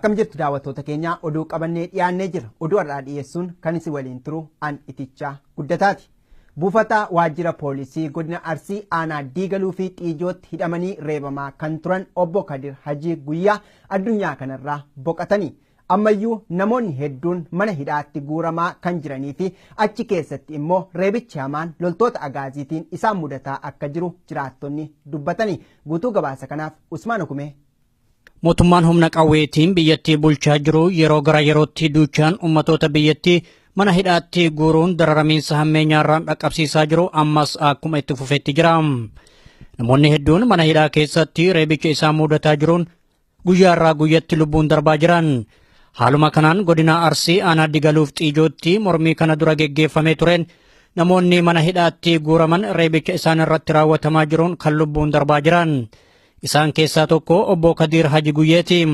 Akkam jirtu daawwattoota keenya, oduu qabannee dhiyaannee jira. Oduu har'aa dhiyeessuun kan isin waliin turu an Itichaa Guddataati. Buufata waajjira poolisii godina Arsii aanaa Diigaluu fi Xiijootti hidhamanii reebamaa kan turan obbo Kadir Hajii Guyyaa addunyaa kanarraa boqotanii. Ammayyuu namoonni hedduun mana hidhaatti guuramaa kan jiranii fi achi keessatti immoo reebichi hamaan loltoota agaaziitiin isaan mudataa akka jiru jiraattonni dubbatanii. Guutuu gabaasa kanaaf Usmaan Hukumee. Mootummaan humna qawweetiin biyyattii bulchaa jiru yeroo gara yerootti duuchaan ummatoota biyyattii mana hidhaatti guuruun dararamiinsa hammeenyaarraan dhaqqabsiisaa jiru ammas akkuma itti fufetti jira. Namoonni hedduun mana hidhaa keessatti reebicha isaan mudataa jiruun guyyaarraa guyyatti lubbuun darbaa jiran. Haaluma kanaan godina Arsii aanaa Digaluuf Xiijootti mormii kana dura geggeeffamee tureen namoonni mana hidhaatti guuraman reebicha isaan irratti raawwatamaa jiruun kan lubbuun darbaa jiran. Isaan keessaa tokko obbo Kadiir Haji Guyyeeti.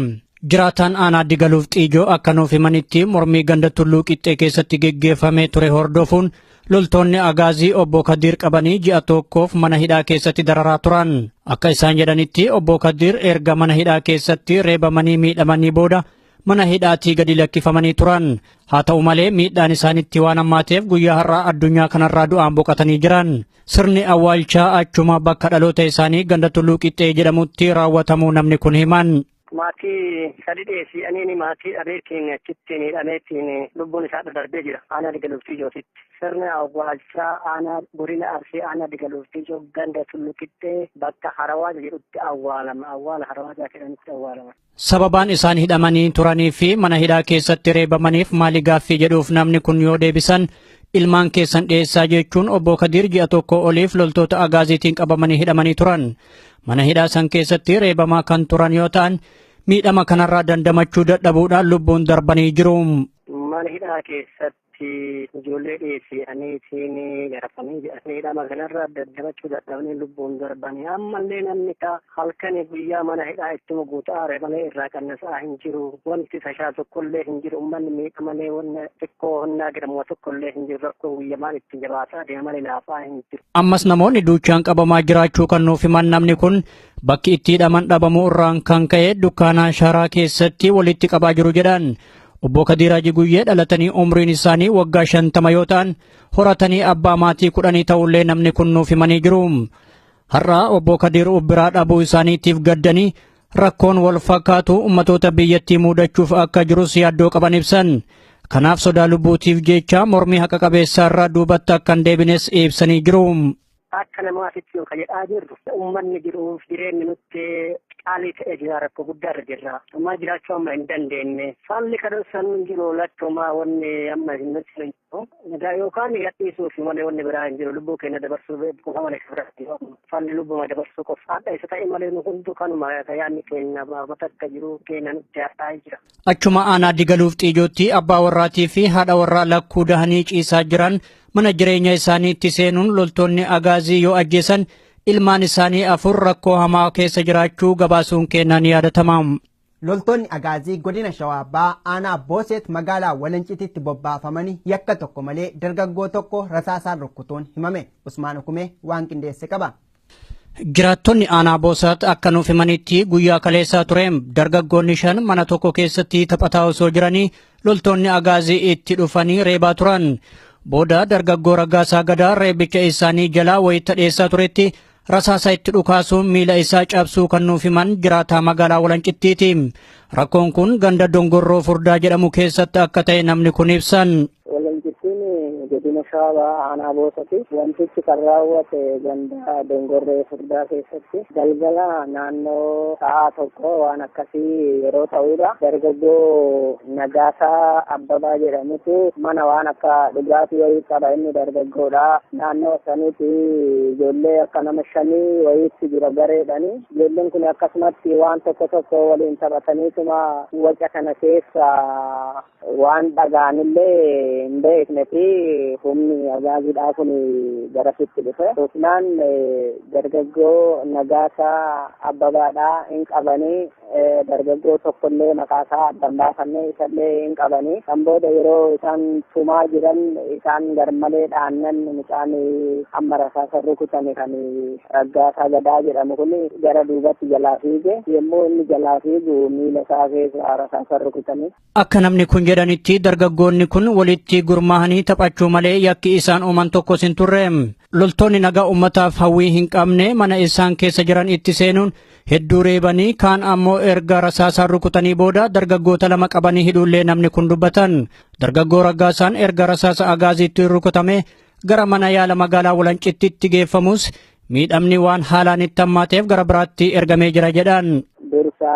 Jiraataan aanaa Digaluuf Xiijoo akka nuuf himanitti mormii ganda Tulluu Qixxee keessatti geggeeffamee ture hordofuun loltoonni agaazii obbo Kadiir qabanii ji'a tokkoof mana hidhaa keessatti dararaa turan. Akka isaan jedhanitti obbo Kadiir erga mana hidhaa keessatti reebamanii miidhamanii booda mana hidhaatii gadi lakkifamanii turan. Haa ta'u malee miidhaan isaanitti waan hammaateef guyyaa har'aa addunyaa kanarraa du'aan boqotanii jiran. Sirni awwaalchaa achuma bakka dhaloota isaanii ganda Tulluu Qixxee jedhamutti raawwatamuu namni kun himan. Maatii sadi dheessi aniin maatii dhabeetiin achitti miidhameetiin lubbuun isaa darbee jira. Aanaa Digaluuf Xiijootitti. Sirni awwaalchaa aanaa godina Arsii aanaa Digaluuf Xiijoo ganda Tulluu Qixxee bakka Harawaa jedhutti awwaalama. Awwaala Harawaa jedhamutti awwaalama. Sababaan isaan hidhamanii turanii fi mana hidhaa keessatti reebamaniif maali gaaffii jedhuuf namni kun yoo deebisan ilmaan keessan dhiyeessaa jechuun obbo Kadiir ji'a tokko oliif loltoota agaaziitiin qabamanii hidhamanii turan. Mana hidhaa san keessatti reebamaa kan turan yoo ta'an miidhama kanarraa dandamachuu dadhabuudhaan lubbuun darbanii jiru. Mana hidhaa keessatti ijoollee dhiyeessaniitiin garafanii miidhama kanarraa dandamachuu dadhabanii lubbuun darbanii ammallee namni halkanii guyyaa mana hidhaa ittuma guutaa malee irraa qannasaa hin jiru. Wanti tashaa tokkollee hin jiru. Uummanni miidhamalee wanna xiqqoo honnaa jedhamu tokkollee hin jiru. Rakkoo guyyamaan itti jabaataa deema malee laafaa hin jiru. Ammas namoonni duuchaan qabamaa jiraachuu kan nuuf himan namni kun bakki itti hidhaman dhabamuu irraan kan ka'e dukkaana sharaa keessatti walitti qabaa jiru jedhan. Obbo Kadiir Haji Guyyee dhalatanii umriin isaanii waggaa 50 yoo ta'an horatanii abbaa maatii 10 ta'ullee namni kun nuuf himanii jiru. Har'a obbo Kadiir biraa dhabuu isaaniitiif gaddanii rakkoon wal fakkaatu ummatoota biyyattii mudachuuf akka jirus yaaddoo qaban ibsan. Kanaaf sodaa lubbuutiif jecha mormii haqa qabeessaa irraa duubatti akka hin deebines ibsanii jiru. Akka namaatitti yoo jedhaa jirru uummanni jiruuf jireenyi nutti qaalii ta'ee jira, rakkoo guddaa irra jirra. Ammaa jiraachuu amma hin dandeenye. Falli kadhatan jiru lakkumaa wanni amma hin nutti hin jiru. Egaa yookaan gadhiisuuf malee wanni biraa hin jiru. Lubbuu keenya dabarsuu qofa malee biraa falli lubbuma dabarsuu qofa. Haadha isa ta'e malee nu hunduu kanuma yaadni keenya baafata akka jiru keenya nutti haadhaa jira. Achuma aanaa Digaluuf Xiijootti abbaa warraatii fi haadha warraa lakkuu dahanii ciisaa jiran mana jireenya isaaniitti seenuun loltoonni agaazii yoo ajjeesan ilmaan isaanii 4 rakkoo hamaa keessa jiraachuu gabaasuun kennaan yaadatama. Loltoonni agaazii godina Shawaa Bahaa aanaa Booseet magaalaa Walancititti bobbaafamanii yakka tokko malee dargaggoo tokko rasaasaan rukkutuun himame. Usmaan Hukumee waan qindeesse qaba. Jiraattonni aanaa Boosaat akka nuuf himanitti guyyaa kaleessaa tureen dargaggoonni 5 mana tokko keessatti taphataa osoo jiranii loltoonni agaazii itti dhufanii reebaa turan. Booda dargaggoo Raggaasaa Gadaa reebicha isaanii jalaa wayita dheessaa turetti rasaasa itti dhukaasuun miila isaa cabsuu kan nuuf himan jiraataa magaalaa Walancittiiti. Rakkoon kun ganda Dongorroo Furdaa jedhamu keessatti akka ta'e namni kun ibsan. Walancittiin godina Shawaa aanaa Boosati. Wantichi kan raawwate ganda Dongorroo Furdaa keessatti galgala naannoo sa'a 1 waan akkasii yeroo ta'udha. Dargaggoo Nagaasaa Abbabaa jedhamutu mana waan akka dhugaatii wayii qaba, inni dargaggoodha. Naannoo sanitti ijoollee akka nama 5 wayiitti jira gareedhani. Ijoolleen kun akkasumatti waan tokko tokko waliin taphataniituma waca kana keessa waan dhaga'anillee hin beekne fi humni agaaziidhaa kun garasitti dhufe. Dhufnaan dargaggoo Nagaasaa Abbabaadhaa hin qabanii Dargaggoo tokkollee maqaa isaa addan baafannee isallee hin qabanii. Kan booda yeroo isaan tumaa jiran isaan garmalee dhaannan mucaan amma rasaasa rukutame kan Raggaasaa Gadaa jedhamu kun gara duubatti jalaa fiige. Yommuu inni jalaa fiigu miila isaa keessa rasaasa rukutame. Akka namni kun jedhanitti dargaggoonni kun walitti gurmaa'anii taphachuu malee yakki isaan uuman tokkos hin turre. Loltoonni nagaa uummataaf hawwii hin qabne mana isaan keessa jiran itti seenuun hedduu reebanii kaan ammoo erga rasaasaan rukutanii booda dargaggoota lama qabanii hidhuullee namni kun dubbatan. Dargaggoo Raggaasaan erga rasaasa agaaziitti rukutame gara mana yaala magaalaa Walancittitti geeffamus miidhamni waan haalaan itti hammaateef gara biraatti ergamee jira jedhan. Dursa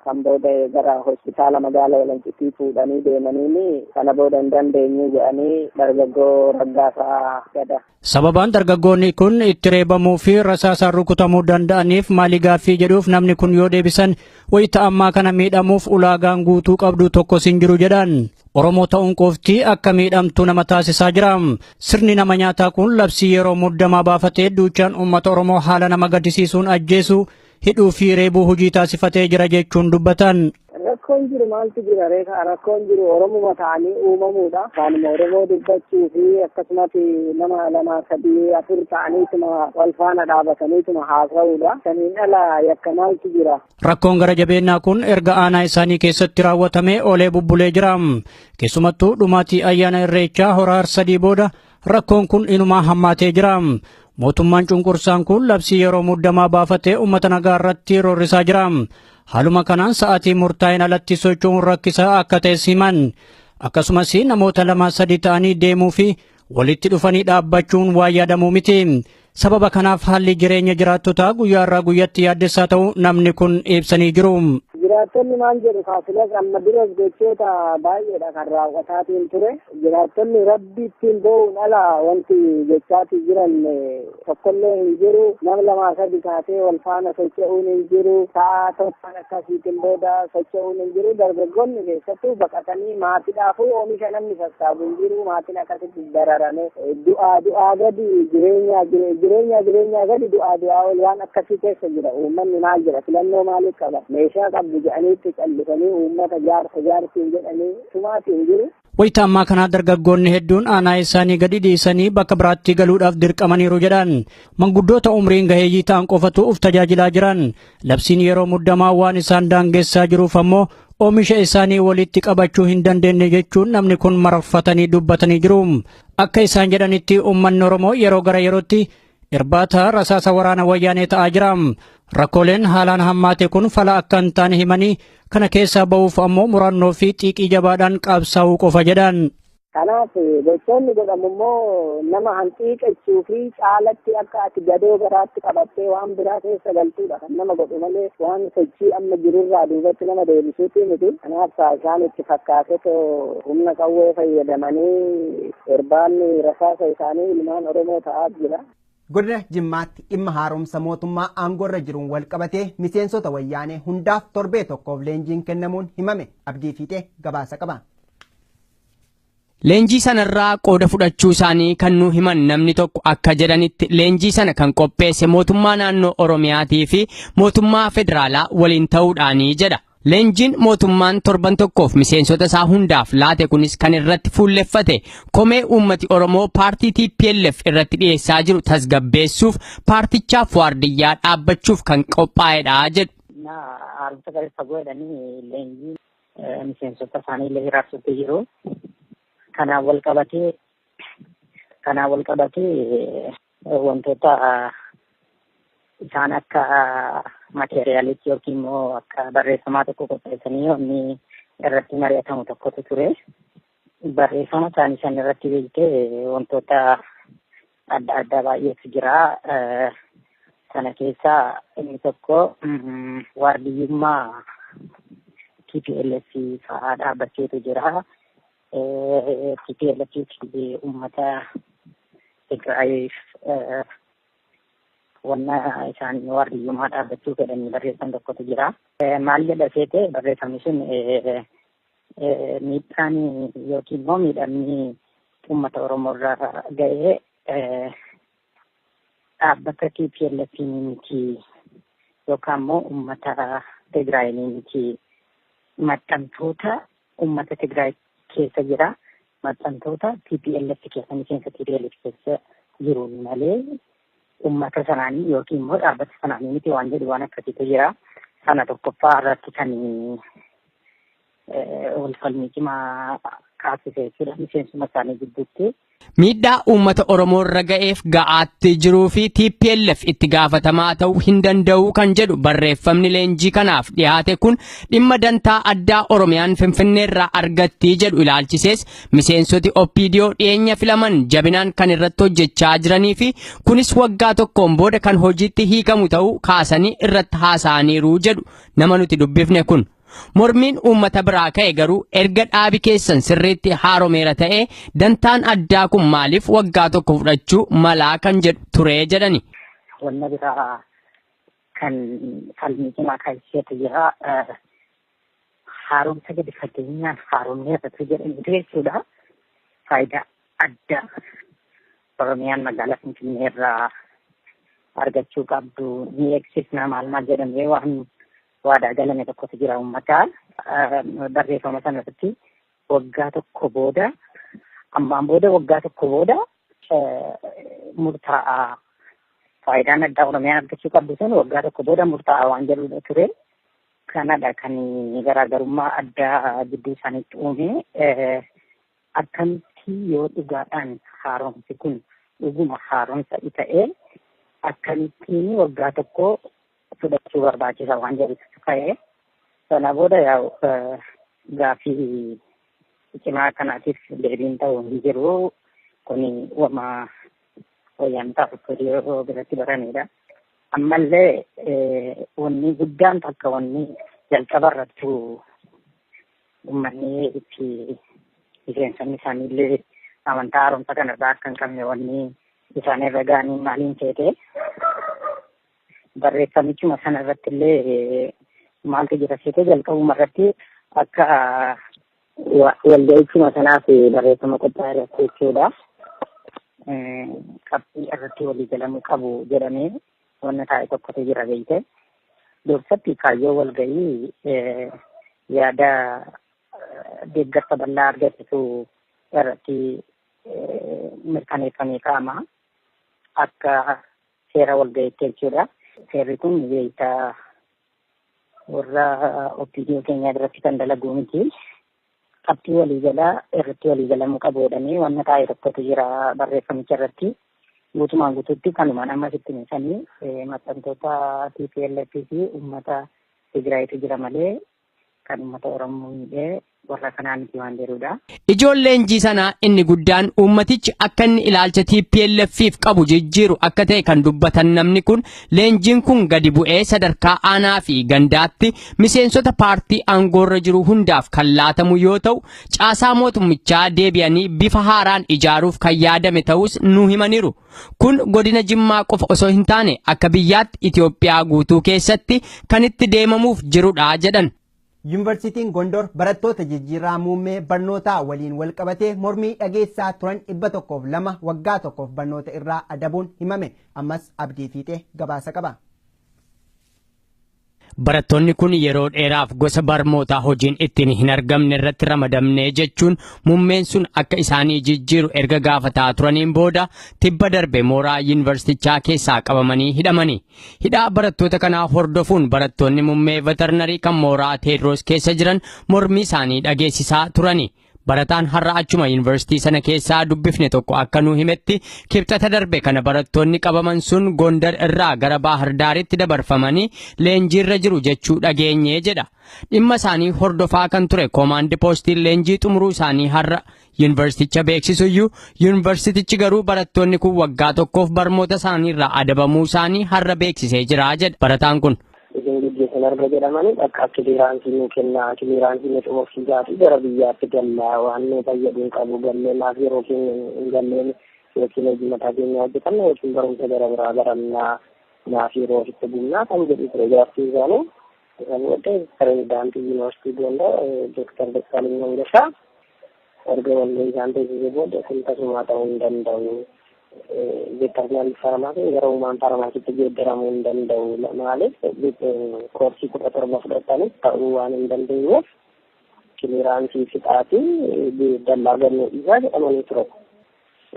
kan booda gara hospitaala magaalaa Walancittii fuudhanii deemaniini kana booda hin dandeenyu jedhanii dargaggoo Raggaasaa Gadaa. Sababaan dargaggoonni kun itti reebamuu fi rasaasaan rukutamuu danda'aniif maali gaaffii jedhuuf namni kun yoo deebisan wayita ammaa kana miidhamuuf ulaagaan guutuu qabdu tokkos hin jiru jedhan. Oromoo ta'uun qofti akka miidhamtu nama taasisaa jira. Sirni nama nyaataa kun labsii yeroo muddamaa baafatee duuchaan uummata Oromoo haala nama gaddisiisuun ajjeesu hidhuu fi reebuu hojii taasifatee jira jechuun dubbatan. Rakkoon jiru maaltu jira reekaa? Rakkoon jiru Oromuma ta'anii uumamuudha. Afaanuma Oromoo dubbachuu fi akkasumas nama lama sadii afur ta'aniituma wal faana dhaabataniituma haasa'uudha. Saniin ala yakka maaltu jira? Rakkoon gara jabeenyaa kun erga aanaa isaanii keessatti raawwatamee oolee bubbulee jira. Keessumattuu dhumaatii ayyaana Irreechaa hora Harsadii booda rakkoon kun inumaa hammaatee jira. Mootummaan cunqursaan kun labsii yeroo muddamaa baafatee uummata nagaa irratti roorrisaa jira. Haaluma kanaan sa'aatii murtaa'een alatti socho'uun rakkisaa akka ta'es himan. Akkasumas namoota lama sadi ta'anii deemuu fi walitti dhufanii dhaabbachuun waa yaadamuu miti. Sababa kanaaf haalli jireenya jiraattotaa guyyaa irraa guyyatti yaaddessaa ta'uu namni kun ibsanii jiru. Jiraattonni maal jedhu kaasilas amma duras gochoota baay'eedha kan raawwataatiin ture. Jiraattonni rabbi ittiin boo'uun ala wanti jechaatii jiran tokkollee hin jiru. Nama lamaa sadi kaatee wal faana socho'uun hin jiru. Sa'a tokkoon akkasiitiin booda socho'uun hin jiru. Dargaggoonni keessattuu baqatanii maatiidhaafuu oomisha namni sassaabu hin jiru. Maatiin akkasitti dararame du'aa du'aa gadi jireenya jireenya jireenyaa gadi du'aa du'aa ol waan akkasii keessa jira. Uummanni maal jedha? Filannoo maaliif qaba? Meeshaa qabdu jedhaniitti callisanii uummata jaarsa jaartiin jedhanii sumaatiin jiru. Wayita ammaa kana dargaggoonni hedduun aanaa isaanii gadi dhiisanii bakka biraatti galuudhaaf dirqamaniiru jedhan. Manguddoota umriin gaheeyyii ta'an qofatu uf tajaajilaa jiran. Labsiin yeroo muddamaa waan isaan daangessaa jiruuf ammoo oomisha isaanii walitti qabachuu hin dandeenye jechuun namni kun mararfatanii dubbatanii jiru. Akka isaan jedhanitti uummanni Oromoo yeroo gara yerootti irbaata rasaasa waraana wayyaanee ta'aa jira. Rakkooleen haalaan hammaate kun fala akka hin taane himanii kana keessaa ba'uuf ammoo murannoo fi xiiqii jabaadhaan qabsaa'uu qofa jedhan. Kanaaf gochoonni godhamu immoo nama hanxiiqachuu fi caalatti akka ati gadoo garaatti qabattee waan biraa keessa galtuudha kan nama godhu malee waan sochii amma jirurraa duubatti nama deebisuuti miti. Kanaaf isaan itti fakkaatetoo humna qawwee fayyadamanii irbaanni rasaasa isaanii ilmaan Oromoo ta'aa jira. Godina Jimmaatti dhimma haaromsa mootummaa aangoorra jiruun wal qabatee miseensota wayyaanee hundaaf torbee tokkoof leenjiin kennamuun himame. Abdii Fiixee gabaasa qaba. Leenjii sanarraa qooda fudhachuu isaanii kan nu himan namni tokko akka jedhanitti leenjii sana kan qopheesse mootummaa naannoo Oromiyaatii fi mootummaa federaalaa waliin ta'uudhaanii jedha. Leenjiin mootummaan torban tokkoof miseensota isaa hundaaf laate kunis kan irratti fuulleffate komee uummati Oromoo paartii TPLF irratti dhiyeessaa jiru tasgabbeessuuf paartichaaf waardiyyaa dhaabbachuuf kan qophaa'edha jedhu. Haaromsa gadi fagoo jedhanii leenjiin miseensota isaanii illee hiraarsutti jiru. Kanaan wal qabatee wantoota isaan akka materiyaalitti yookiin immoo akka barreeffamaa tokko qopheessanii wanni irratti mari'atamu tokkotu ture. Barreeffama isaanii san irratti beektee wantoota adda addaa baay'eetu jira. Sana keessaa inni tokko waardiyyummaa TPLF fa'aa dhaabbacheetu jira. TPLF fi uummata Tigraayiif wanna isaan waardiyyummaa dhaabbachuu fedhanii barreessan tokkotu jira. Maal jedha seete barreeffamni sun miidhaan yookiin immoo miidhamni uummata Oromoo irraa ga'ee dhaabbata TPLF miti yookaan immoo uummata Tigraay miti, maxxantoota uummata Tigraay keessa jira. Maxxantoota TPLF keessa, miseensa TPLF keessa jiru malee uummata sanaanii yookiin immoo dhaabbata sanaanii miti waan jedhu waan akkasiitu jira. Sana tokkoffaa irratti kan wal falmii cimaa kaasise jechuudha miseensuma isaanii gidduutti. Miidhaa uummata Oromoo irra ga'eef ga'aatti jiruu fi TPLF itti gaafatamaa ta'uu hin danda'u kan jedhu barreeffamni leenjii kanaaf dhiyaate kun dhimma dantaa addaa Oromiyaan Finfinneerraa argatti jedhu ilaalchisees miseensoti OPDO dhiyeenya filaman jabinaan kan irratti hojjechaa jiranii fi kunis waggaa tokkoon booda kan hojiitti hiikamu ta'uu kaasanii irratti haasa'aniiru jedhu nama nuti dubbifne kun. Mormiin uummata biraa ka'e garuu erga dhaabi keessan sirriitti haaromeera ta'ee dantaan addaa kun maaliif waggaa tokko fudhachuu malaa kan jedhu ture jedhani. Wanna biraa kan falmii cimaa kaasiseetu jira. Haaromsa gadi fageenyaan haaromneerra jedhaniitu jechuudha. Faayidaa addaa Oromiyaan magaalaa Finfinneerraa argachuu qabdu ni eegsifna maal maal jedhamee waan waadaa galame tokkotu jira uummataa. Barreeffama sana irratti waggaa tokko booda, ammaan booda waggaa tokko booda murtaa'a, faayidaan addaa Oromiyaan argachuu qabdu sun waggaa tokko booda murtaa'a waan jedhudha ture. Kanadha kan garaagarummaa addaa gidduu isaaniitti uume. Akkamitti yoo dhugaadhaan haaromsi kun dhuguma haaromsa ta'ee akkamittiin waggaa tokko fudhachuu barbaachisa waan jedhutu ka'e. Sana booda yaa'u gaaffii cimaa kanaatiif deebiin ta'u hin jiru. Kuni wama wayyaantaa OPDO biratti baramedha. Ammallee wanni guddaan takka wanni jalqaba irrattuu uummanni itti miseensonni isaaniillee amantaa haaromsa kanarraa akka hin qabne wanni isaan irra ga'anii maaliin feete barreeffamichuma sana irratti illee maaltu jira seete, jalqabuma irratti akka walga'ichuma sanaaf barreeffama qophaa'e irratti jechuudha. Qabxii irratti walii galamuu qabu jedhamee wanna taa'e tokkotu jira beeyte. Dursatti kaayyoo walga'ii yaada deeggarsa bal'aa argisiisu irratti mirkaneeffamee kaa'ama. Akka seera walga'iitti jechuudha. Seerri kun beeyta warra OPDO keenya biratti kan dalagu miti. Qabxii waliigalaa irratti waliigalamuu qabu jedhamee wanna taa'e tokkotu jira barreeffamicha irratti. Guutumaan guutuutti kanumaan amma sitti himsanii maxxantoota TPLF fi uummata Tigraayitu jira malee kan uummata Oromoo miidhee warra kanaa miti waan jedhudha. Ijoon leenjii sanaa inni guddaan uummatichi akka inni ilaalcha TPLF'if qabu jijjiiru akka ta'e kan dubbatan namni kun leenjiin kun gadi bu'ee sadarkaa aanaa fi gandaatti miseensota paartii aangoorra jiru hundaaf kan laatamu yoo ta'u caasaa mootummichaa deebi'anii bifa haaraan ijaaruuf kan yaadame ta'us nu himaniiru. Kun godina Jimmaa qofa osoo hin taane akka biyyaatti Itoophiyaa guutuu keessatti kan itti deemamuuf jirudha jedhan. Yuunivarsiitiin Gondor barattoota jijjiirraa muummee barnootaa waliin wal qabatee mormii dhageessaa turan 102 waggaa tokkoof barnoota irraa adabuun himame. Ammas Abdii Fiixee gabaasa qaba. Barattoonni kun yeroo dheeraaf gosa barnootaa hojiin ittiin hin argamne irratti ramadamne jechuun muummeen sun akka isaanii jijjiiru erga gaafataa turaniin booda tibba darbe mooraa yuunivarsiitichaa keessaa qabamanii hidhamani. Hidhaa barattoota kanaa hordofuun barattoonni muummee veterinarii kan mooraa Teedroos keessa jiran mormii isaanii dhageessisaa turani. Barataan har'a achuma yuunivarsiitii sana keessaa dubbifne tokko akka nu himetti kibxata darbe kana barattoonni qabaman sun Gondar irraa gara Baahir Daaritti dabarfamanii leenjiirra jiru jechuu dhageenye jedha. Dhimma isaanii hordofaa kan ture koomaandi poostiin leenjii xumuruu isaanii har'a yuunivarsiiticha beeksisuyyuu yuunivarsiitichi garuu barattoonni kun waggaa tokkoof barnoota isaaniirraa adabamuu isaanii har'a beeksisee jira jedha barataan kun. Isin gaggeessan arga jedhamanii bakka clearance nu kennaa, clearance nu xumursiisaati gara biyyaatti gallaa, waan nu fayyadu hin qabu, gallee maaf yeroo keenya hin galleen, yookiin hojii mataa keenya hojjetanna yookiin barumsa gara biraa barannaa, maaf yeroo ofitti gubnaa kan jedhu ture gaaffii isaanii. Isa booda pirezidaantii yuunivarsiitii Gondar Dooktar Dassaalany Mangashaa erga walgahii isaan teessisee booda kun tasumaa ta'uu hin danda'u. Veterinary faarmaasiin gara human faarmaasiitti geeddaramuu hin danda'u. Maaliif koorsii 17 fudhatanis ta'uu waan hin dandeenyeef clearance fixaatii dallaa gannoo dhiisaa jedhamanii turan.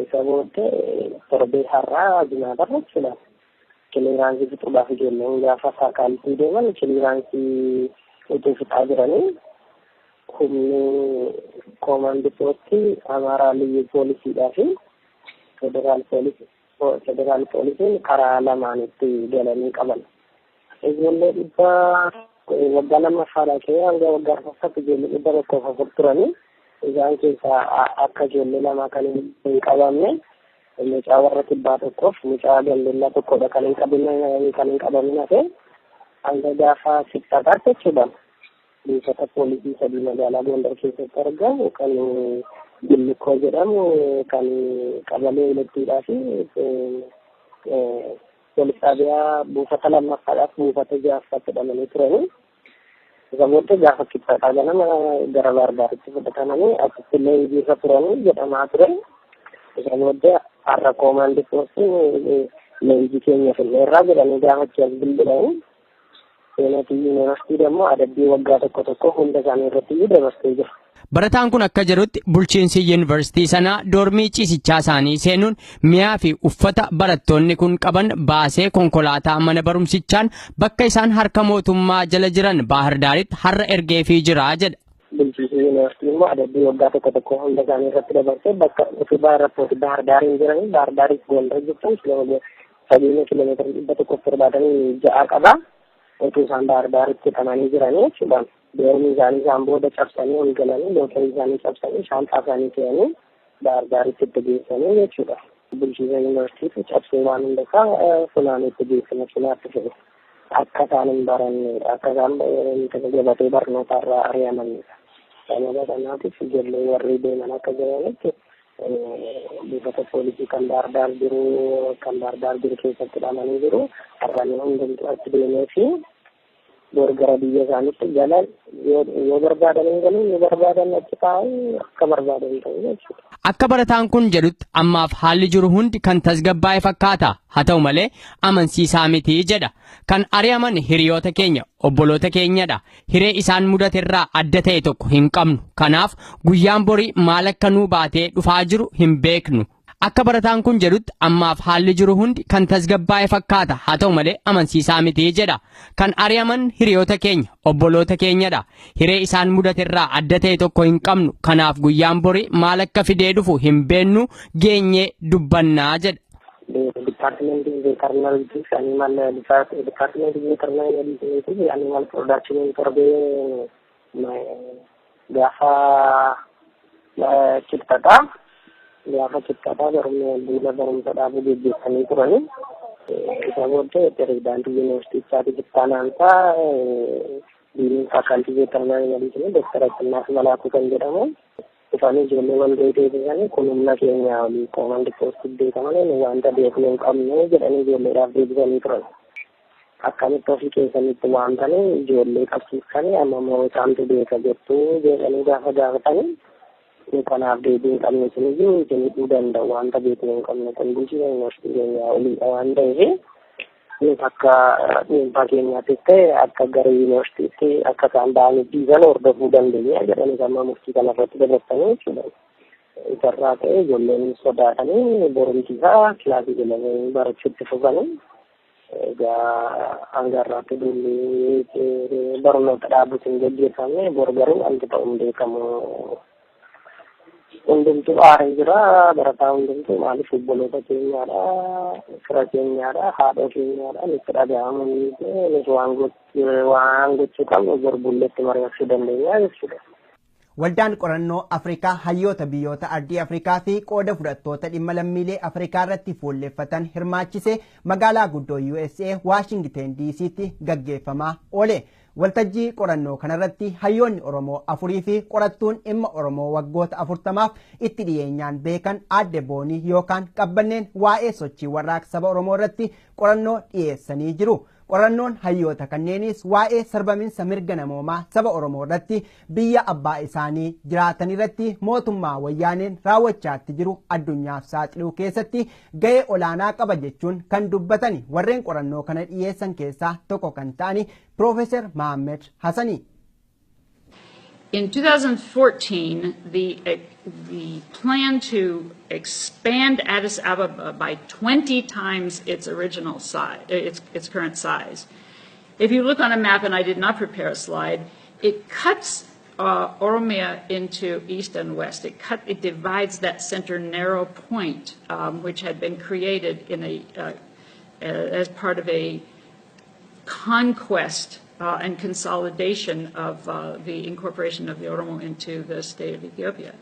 Isa booddee torbee har'aa jimaatarra jechuudha. Clearance fixuudhaaf ijoolleen gaafa faakaaltii deeman clearance utuu fixaa jiranii humni koomaandi poostii Amaaraa Liyyuu Poolisiidhaa fi federaal poolisiin karaa lamaanitti galanii qaban. Ijoollee 100 waggaa lammaffaadhaa ka'ee hanga waggaa arfaffaatti ijoollee 104 turanii isaan keessaa akka ijoollee 2 kan hin qabamne mucaa warra kibbaa tokkoof mucaa gandellaa tokkodha kan hin qabamin hafe hanga gaafa sittataatti jechuudha. Buufata poolisii 3 magaalaa Gondar keessatti argamu kan Billikkoo jedhamu kan qabalee 2dhaa fi poolis xaabiyaa buufata lammaffaadhaaf buufata ja'affaatti hidhamanii turanii. Isa booddee gaafa kibxataa ganama gara Baardaaritti fudhatamanii achitti leenjiirra turanii jedhamaa ture. Isa booddee har'a koomaandi poostiin leenjii keenya finneerraa jedhanii gaafa achi as bilbilanii seenatii yuunivarsiitii immoo adabbii waggaa tokko tokko hunda isaanii irratti iyyuu dabarsee jira. Barataan kun akka jedhutti bulchiinsi yuunivarsiitii sanaa doormii ciisichaa isaanii seenuun mi'aa fi uffata barattoonni kun qaban baasee konkolaataa mana barumsichaan bakka isaan harka mootummaa jala jiran Baahir Daaritti har'a ergeefii jira jedha. Bulchiinsi yuunivarsiitii immoo adabbii waggaa tokko tokko hunda isaanii irratti dabarsee bakka utuu barattooti Baahir Daariin jiranii Baahir Daariif Gondar jirtan fageenya kiiloomeetira 176 qaba. Utuu isaan Baahir Daaritti hidhamanii jiranii jechuudha. Doormii isaanii isaan booda cabsanii ol galanii lookerii isaanii cabsanii shaanxaa isaanii fe'anii Baahir Daaritti itti geessanii jechuudha. Bulchiinsa yuunivarsiitiitu cabsee waan hundasaa funaanee itti geesse makiinaatti fe'e. Akka isaan hin barannedha. Akka isaan gabatee barnootaarraa ari'amanidha. Sababa kanaatiif ijoollee warri deeman akka jiranitti buufata poolisii kan Baahir Daar jiru kan Baahir Daar jiru keessatti hidhamanii jiru. Har'anii hundumtuu achi deemee fi bor gara biyya isaaniitti galan yoo barbaadan hin galu yoo barbaadan achi taa'u akka barbaadan ta'u jechuudha. Akka barataan kun jedhutti ammaaf haalli jiru hundi kan tasgabbaa'e fakkaata. Haa ta'u malee amansiisaa miti jedha. Kan ari'aman hiriyoota keenya obboloota keenyadha. Hiree isaan mudaterraa adda ta'e tokko hin qabnu. Kanaaf guyyaan borii maal akka nuu baatee dhufaa jiru hin beeknu. Akka barataan kun jedhutti ammaaf haalli jiru hundi kan tasgabbaa'e fakkaata. Haa ta'u malee amansiisaa miti jedha. Kan ari'aman hiriyoota keenya obboloota keenyadha. Hiree isaan mudaterraa adda ta'e tokko hin qabnu. Kanaaf guyyaan borii maal akka fidee dhufu hin beeknu geenyee dubbannaa jedha. Dipaartimentii veterinarii fi animal dipaartimentii veterinarii fi animal production torbee gaafa kibxataa. Gaafa kibxataa duula barumsa dhaabuu geggeessanii turanii. Isa booddee pirezidaantii yuunivarsiitichaati Ittaanaa diiniin faakaaltii veterinarii medicine Dooktar Asinnaaf Malaakuu kan jedhamu dhufanii ijoollee walgahii teessisanii kun humna keenya olii koomaandi poostii beekaman wanta beeknu hin qabnu jedhanii ijoolleedhaaf deebisanii turan. Akkamitti ofii keessanitti waamtanii ijoollee qabsiiftanii amma immoo isaantu beeka jettu jedhanii gaafa gaafatanii kanaaf deebii hin qabne isiniyyuu isin hidhuu danda'u wanta beeknu hin qabne kun bulchiinsa yuunivarsiitii keenyaa oliidha waan ta'eef nuti akka dhuunfaa keenyaattis ta'e akka gara yuunivarsiitiitti akka isaan ba'anii dhiisan hordofuu dandeenya jedhanii amma murtii kanarratti dabarsanii jechuudha. Isarraa ta'e ijoolleen sodaatanii borumsiisaa kilaasii galanii barachuutti fufanii egaa hanga har'aatti duulli barnoota dhaabuutiin hin gaggeeffamne bor garuu wanti ta'u hin beekamu. Hundumtuu aaree jira barataa hundumtuu maaliif obboloota keenyaadha fira keenyaadha haadha keenyaadha nutti dhaga'amu nus waan gochuu qabnu bor bulleetti mari'achuu dandeenya jechuudha. Waldaan qorannoo Afrikaa hayyoota biyyoota ardii Afrikaa fi qooda fudhattoota dhimma lammiilee Afrikaa irratti fuulleffatan hirmaachise magaalaa guddoo USA Waashingten DC'tti gaggeeffamaa oole. Waltajjii qorannoo kanarratti hayyoonni Oromoo 4 fi qorattuun dhimma Oromoo waggoota 40 itti dhiyeenyaan beekan aadde Boonii yookaan Qabbanneen waa'ee sochii warraaqsa saba Oromoo irratti qorannoo dhiyeessanii jiru. Qorannoon hayyoota kanneenis waa'ee sarbaminsa mirga namoomaa saba Oromoo irratti biyya abbaa isaanii jiraatan irratti mootummaa wayyaaneen raawwachaatti jiru addunyaaf saaxiluu keessatti ga'ee olaanaa qaba jechuun kan dubbatani warreen qorannoo kana dhiyeessan keessaa tokko kan ta'ani Piroofeesar Mahammed Hassani. In 2014, the plan to expand Addis Ababa by 20 times its original size, its current size. If you look on a map, and I did not prepare a slide, it cuts Oromia into east and west. It divides that center narrow point, which had been created as part of a conquest and consolidation of the incorporation of the Oromo into the state of Ethiopia.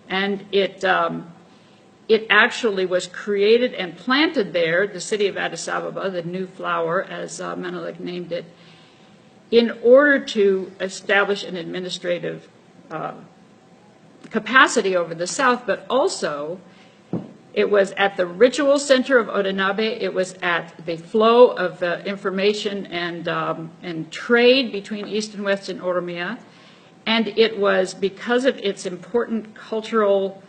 And it actually was created and planted there, the city of Addis Ababa, the new flower, as Menelik named it, in order to establish an administrative capacity over the south, but also it was at the ritual center of Odenabe. It was at the flow of information and trade between East and West in Oromia. And it was because of its important cultural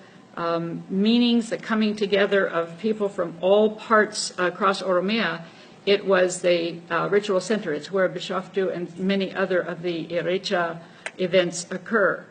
meanings, the coming together of people from all parts across Oromia, it was the ritual center. It's where Bishoftu and many other of the Irrecha events occur.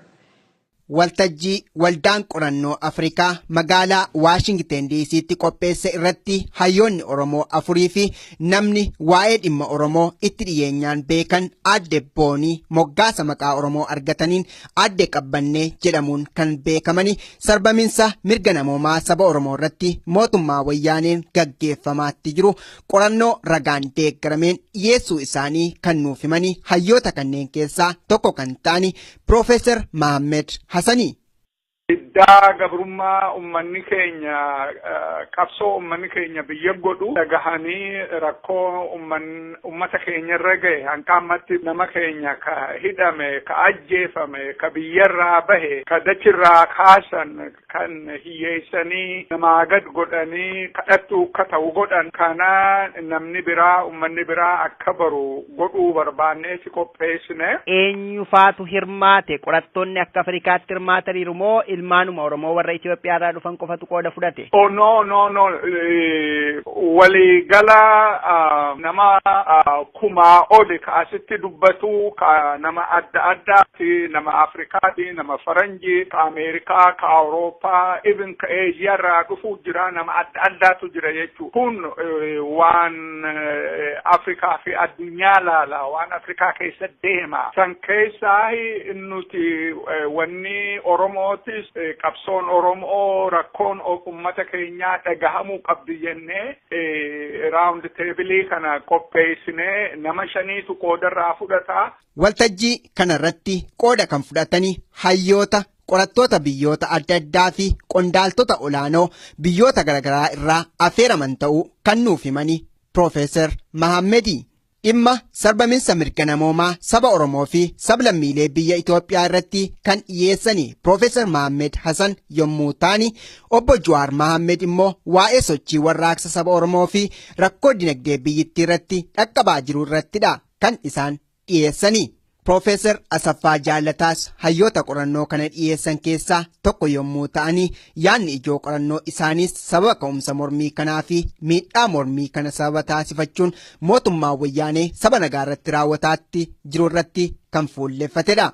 Waltajjii Waldaan Qorannoo Afrikaa magaalaa Waashingten DC'tti qopheesse irratti hayyoonni Oromoo afurii fi namni waa'ee dhimma Oromoo itti dhiyeenyaan beekan Aadde Boonii moggaasa maqaa Oromoo argataniin Aadde Qabbannee jedhamuun kan beekamani sarbaminsa mirga namoomaa saba Oromoo irratti mootummaa wayyaaneen gaggeeffamaatti jiru qorannoo ragaan deeggarameen dhiyeessuu isaanii kan nuuf himani hayyoota kanneen keessaa tokko kan ta'ani Piroofeesar Mahammed Hassani. Iddaa gabrummaa uummanni keenya qabsoo uummanni keenya biyya godhu dhagahanii rakkoo uummata keenya irra gahe hanga ammatti nama keenya ka hidhame, ka ajjeefame, ka biyyarraa bahe, ka dachirraa kaasan, kan hiyyeessanii namaa gad godhanii kadhattuu akka ta'u godhan kana namni biraa uummanni biraa akka baru godhuu barbaannee si qopheessine. Eenyu faatu hirmaate? Qorattoonni akka Afrikaatti hirmaataniiru moo ilmaanuma Oromoo warra Itoophiyaa irraa dhufan qofatu qooda fudhate? Oh, no, no, no. Waliigala nama 1000 oli ka asitti dubbatu, ka nama adda addaati, nama Afrikaati, nama Faranjii, ka Ameerikaa, ka Awurooppaa, even ka Eeshiyaa irraa dhufuu jira, nama adda addaatu jira jechuudha. Kun waan Afrikaa fi addunyaa laala, waan Afrikaa keessa deema. San keessaa nuti wanni Oromootis qabsoon Oromoo rakkoon uummata keenyaa dhagahamuu qabdi jennee round table kana qopheessinee nama 5tu qoodarraa fudhata. Waltajjii kanarratti qooda kan fudhatanii hayyoota, qorattoota biyyoota adda addaa fi qondaaltota olaanoo biyyoota garaagaraa irraa affeeraman ta'uu kan nuuf himani Piroofeesar Mahammedi. Dhimma sarbaminsa mirga namoomaa saba Oromoo fi sablammiilee biyya Itoophiyaa irratti kan dhiyeessani Piroofeesar Mahammed Hassan yommuu ta'ani, obbo Jawaar Mahammed immoo waa'ee sochii warraaqsa saba Oromoo fi rakkoo dinagdee biyyittii irratti dhaqqabaa jiru irrattidha kan isaan dhiyeessani. Piroofeesar Asaffaa Jaalataas hayyoota qorannoo kana dhiyeessan keessaa tokko yommuu ta'ani, yaadni ijoo qorannoo isaaniis sababa ka'umsa mormii kanaa fi miidhaa mormii kana sababa taasifachuun mootummaa wayyaanee saba nagaa irratti raawwataatti jiru irratti kan fuulleffatedha.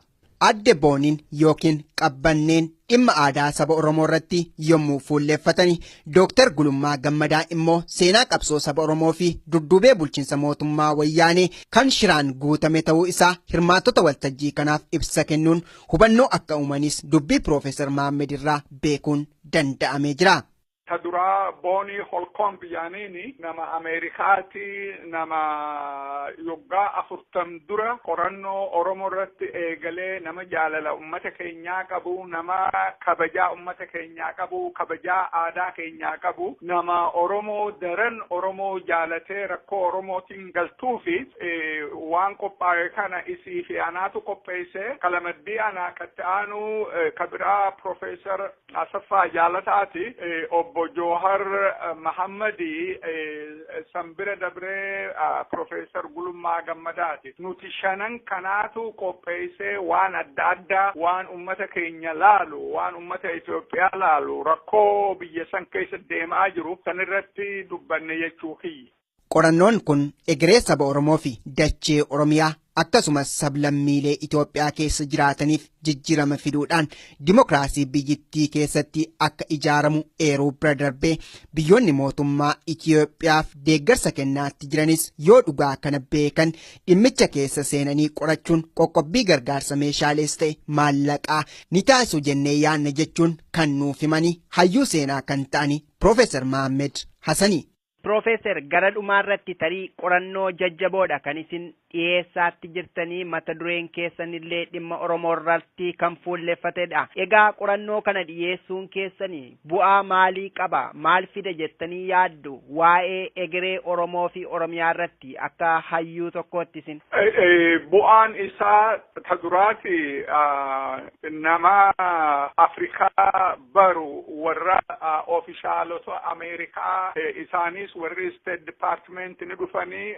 Aadde Booniin yookiin Qabbanneen dhimma aadaa saba Oromoo irratti yommuu fuulleffatani, Dooktar Gulummaa Gammadaa immoo seenaa qabsoo saba Oromoo fi dudduubee bulchiinsa mootummaa wayyaanee kan shiraan guutame ta'uu isaa hirmaattota waltajjii kanaaf ibsa kennuun hubannoo akka uumanis dubbii Piroofeesar Mahammed irraa beekuun danda'amee jira. Ta duraa Boonii Holkoomb yaaniini nama Ameerikaati, nama yoggaa 40 dura qorannoo Oromoo irratti eegalee nama jaalala uummata keenyaa qabu, nama kabajaa uummata keenyaa qabu, kabajaa aadaa keenyaa qabu, nama Oromoo daran Oromoo jaalatee rakkoo Oromootiin galtuu fi waan qophaa'e kana isii fi anaatu qopheesse. Kalamaddii anaa katti aanu kabiraa Piroofeesar Asaffaa Jaalataati. Obbo Obbo Joohar Mahammadi, Sambira Dabree, Profeesar Gulummaa Gammadaati. Nuti shanan kanaatu qopheessee waan adda addaa, waan ummata keenya laalu, waan ummata Itoophiyaa laalu, rakkoo biyya san keessa deemaa jiru san irratti dubbanne jechuu kiyya. Qorannoon kun egeree saba Oromoo fi dachee Oromiyaa akkasumas sablammiilee Itoophiyaa keessa jiraataniif jijjiirama fiduudhaan dimokiraasii biyyittii keessatti akka ijaaramu eeruu bira darbee, biyyoonni mootummaa Itoophiyaaf deeggarsa kennaatti jiranis yoo dhugaa kana beekan dhimmicha keessa seenanii qorachuun qoqqobbii gargaarsa meeshaalees ta'e maallaqaa ni taasisu jennee yaanna jechuun kan nuuf himanii hayyuu seenaa kan ta'ani Piroofeesar Mahammed Hassanii. Piroofeesar, gara dhumaarratti tarii qorannoo jajjaboodha kan isin dhiyeessaatti jirtanii, mata dureen keessanillee dhimma Oromoo irratti kan fuulleeffatedha. Egaa qorannoo kana dhiyeessuun keessanii bu'aa maalii qaba? Maal fida jettanii yaaddu? Waa'ee egeree Oromoo fi Oromiyaa irratti akka hayyuu tokkootti isin. Bu'aan isaa ta duraati nama Afrikaa baru, warra oofishaalota Ameerikaa, isaanis warri State Department ni dhufanii,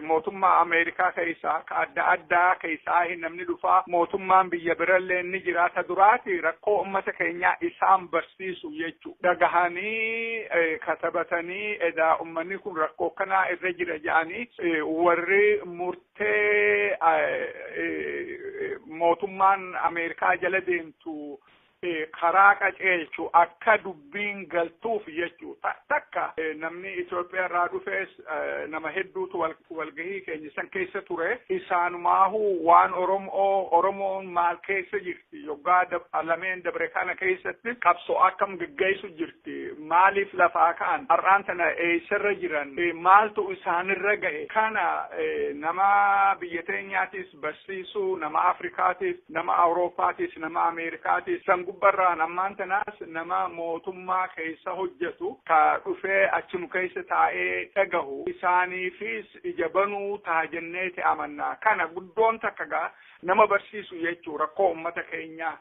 mootummaa Ameerikaa keessaa ka adda addaa keessaa namni dhufaa, mootummaan biyya birallee ni jira. Ta duraati rakkoo ummata keenyaa isaan barsiisu jechuu, dhagahanii katabatanii edaa ummanni kun rakkoo kanaa irra jira jedhanii warri murtee mootummaan Ameerikaa jala deemtu karaa qaceelchu akka dubbiin galtuuf jechuu. Takka namni Itoophiyaa irraa dhufees nama hedduutu walgahii keenya san keessa ture. Isaanumaahu waan Oromoo, Oromoon maal keessa jirti, yoggaa lameen dabre kana keessatti qabsoo akkam geggeessu jirti, maaliif lafaa ka'an, har'aan tana eessarra jiran, maaltu isaanirra gahe, kana nama biyya teenyaatis barsiisuu, nama Afrikaatis, nama Awurooppaatis, nama Ameerikaatis. San gubbarraan ammaan tanaas nama mootummaa keessa hojjetu ka dhufee achinu keessa taa'ee dhagahu isaaniifis ija banuu ta'a jenneeti amannaa. Kana guddoon takka gaa nama barsiisu jechuu rakkoo ummata keenyaa.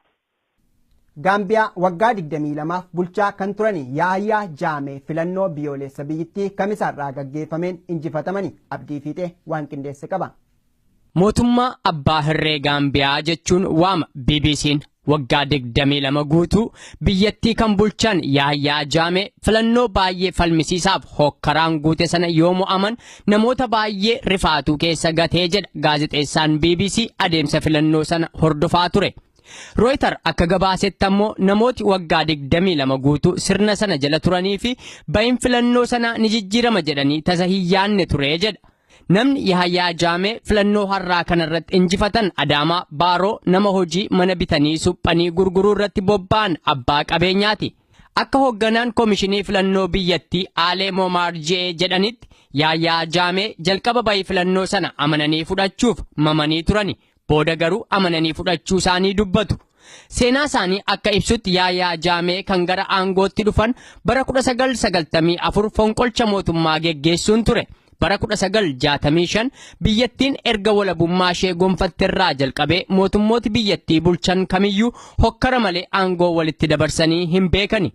Gaambiyaa waggaa 22f bulchaa kan turan Yaayyaa Jaamee filannoo biyyoolessa biyyittii kamisaarraa gaggeeffameen injifatamani. Abdii Fiixee waan qindeesse qaba. Mootummaa Abbaa Hirree Gaambiyaa jechuun waama BBC'n waggaa 22 guutuu biyyattii kan bulchan Yaayyaa Jaamee filannoo baay'ee falmisiisaaf hokkaraan guute sana yoo mo'aman namoota baay'ee rifaatuu keessa gatee jedha gaazexeessaan BBC adeemsa filannoo sana hordofaa ture. Rooytar akka gabaasetti ammoo namooti waggaa 22 guutuu sirna sana jala turanii fi bahin filannoo sanaa ni jijjiirama jedhanii tasa hin yaanne ture jedha. Namni Yahayyaa Jaamee filannoo har'aa kanarratti injifatan Adaamaa Baaroo nama hojii mana bitanii suphanii gurguruu irratti bobba'an abbaa qabeenyaati. Akka hoogganaan koomishinii filannoo biyyattii Aalee Moomaarjee jedhanitti, Yahayyaa Jaamee jalqaba bahii filannoo sana amananii fudhachuuf mamanii turani. Booda garuu amananii fudhachuu isaanii dubbatu. Seenaa isaanii akka ibsutti, Yahayyaa Jaamee kan gara aangootti dhufan bara 1994 fonqolcha mootummaa geggeessuun ture. Bara 1965 biyyattiin erga walabummaa ishee gonfatterraa jalqabee mootummooti biyyattii bulchan kamiyyuu hokkara malee aangoo walitti dabarsanii hin beekani.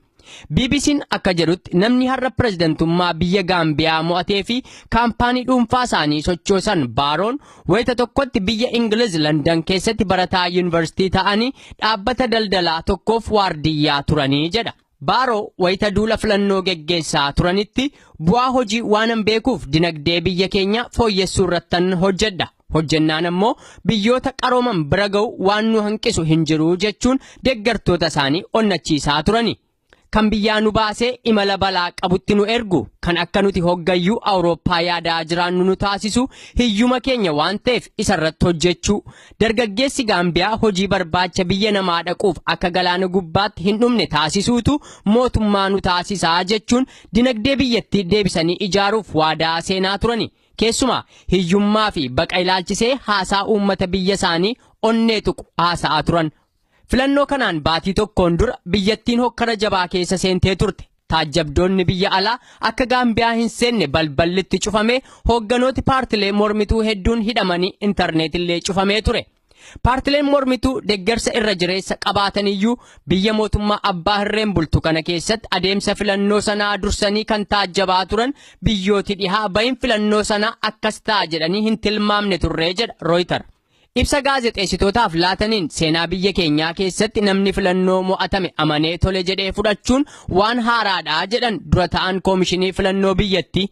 BBC'n akka jedhutti namni har'a pirezidantummaa biyya Gaambiyaa mo'atee fi kaampaanii dhuunfaa isaanii sochoosan Baaroon wayita tokkotti biyya Ingiliz Landan keessatti barataa yuunivarsiitii ta'anii dhaabbata daldalaa tokkoof waardiyyaa turanii jedha. Baaroo wayita duula filannoo geggeessaa turanitti, "Bu'aa hojii waanan beekuuf dinagdee biyya keenya fooyyessuu irrattan hojjedha. Hojjennaan ammoo biyyoota qarooman bira ga'u waan nu hanqisu hin jiru" jechuun deeggartoota isaanii onnachiisaa turani. "Kan biyyaa nu baasee imala balaa qabutti nu ergu, kan akka nuti hoggayyuu Awurooppaa yaadaa jiraannu nu taasisu hiyyuma keenya waan ta'eef isarratti hojjechuu. Dargaggeessi Gaambiyaa hojii barbaacha biyya namaa dhaquuf akka galaana gubbaatti hin dhumne taasisuutu mootummaa nu taasisaa" jechuun dinagdee biyyattii deebisanii ijaaruuf waadaa seenaa turani. Keessumaa hiyyummaa fi baqa ilaalchisee haasaa uummata biyya isaanii onnee tuqu haasa'aa turan. Filannoo kanaan baatii tokkoon dura biyyattiin hokkara jabaa keessa seentee turte. Taajjabdoonni biyya alaa akka Gaambiyaa hin seenne balballitti cufamee, hoogganooti paartilee mormituu hedduun hidhamanii, intarneetillee cufamee ture. Paartileen mormituu deeggarsa irra jireessa qabaataniyyuu biyya mootummaa abbaa hirreen bultu kana keessatti adeemsa filannoo sanaa dursanii kan taajjabaa turan biyyooti dhihaa bahin filannoo sanaa akkas ta'a jedhanii hin tilmaamne turree jedha Rooyiter. Ibsa gaazexeessitootaaf laataniin seenaa biyya keenyaa keessatti namni filannoo mo'atame amanee tole jedhee fudhachuun waan haaraadha jedhan dura ta'an koomishinii filannoo biyyattii.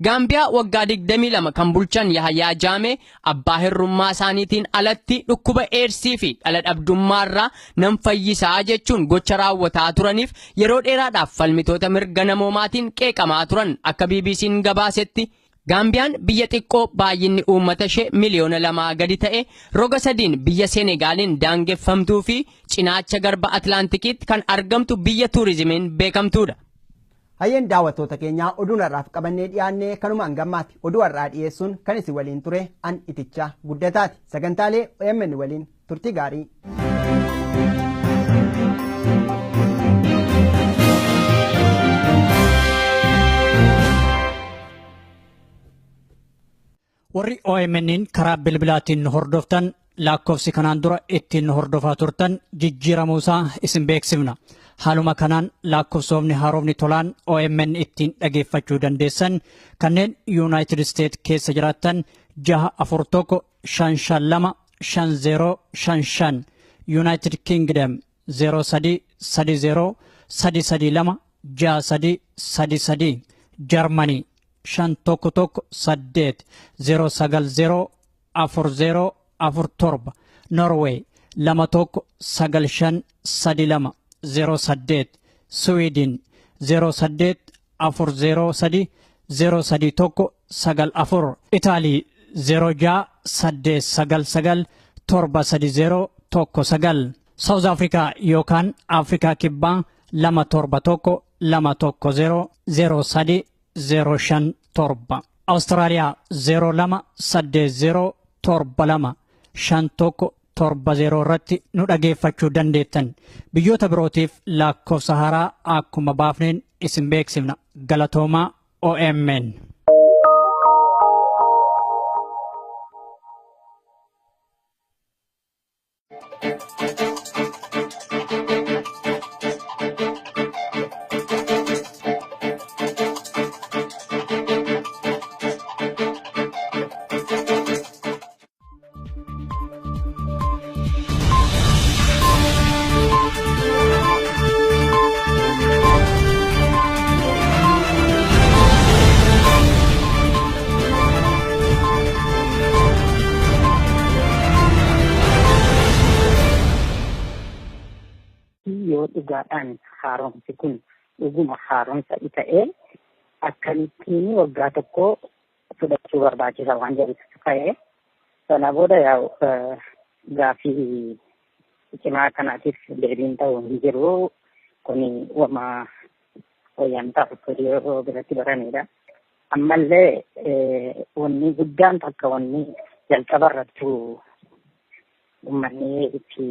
Gaambiyaa waggaa 22 kan bulchan Yahyaa Jaamee abbaa hirrummaa isaaniitiin alatti dhukkuba eersii fi dhala dhabdummaarraa nam fayyisaa jechuun gocha raawwataa turaniif yeroo dheeraadhaaf falmitoota mirga namoomaatiin qeeqamaa turan akka BBC'n gabaasetti. Gaambiyaan biyya xiqqoo baay'inni uummata ishee miliyoona 2 gadi ta'e roga sadiin biyya Senegaaliin daangeffamtuu fi cinaacha garba Atlaantikiitti kan argamtu biyya tuurizimiin beekamtuudha. Hayyeen daawwattoota keenyaa oduun har'aaf qabannee dhiyaannee kanumaan gammaati. Oduu har'aa dhiyeessuun kan isin waliin ture an Itichaa Guddataati. Sagantaalee OMN waliin turtii gaarii. Warri OMN'n karaa bilbilaatiin hordoftan lakkoofsi kanaan dura ittiin hordofaa turtan jijjiiramuusaa isin beeksifna. Haaluma kanaan lakkoofsoomni haaromni tolaan OMN ittiin dhageeffachuu dandeessan kanneen Yuunaayitid Isteet keessa jiraattan 641 552 5055, Yuunaayitid Kingdom 03 30 332 63 33, Jarmanii 511 8 090 40 47, Norway 21 95 32 08, Sweden 08 403 031 94, Italy 06 899 730 19, South Africa yookaan Afrikaa Kibbaa 271 210 03 057, Australia 02 80 72 51 70 irratti nu dhageeffachuu dandeettan. Biyyoota birootiif lakkoofsa haaraa akkuma baafneen isin beeksifna. Galatoomaa OMN. Yoo dhugaadhaan haaromsi kun dhuguma haaromsa ta'ee akkamittiin waggaa tokko fudhachuu barbaachisa waan jedhutu ka'e. Sana booda yaa'u gaaffii cimaa kanaatiif deebiin ta'u hin jiru. Kuni wama wayyaantaa yeroo biratti baranidha. Ammallee wanni guddaan takka wanni jalqaba irrattuu uummanni itti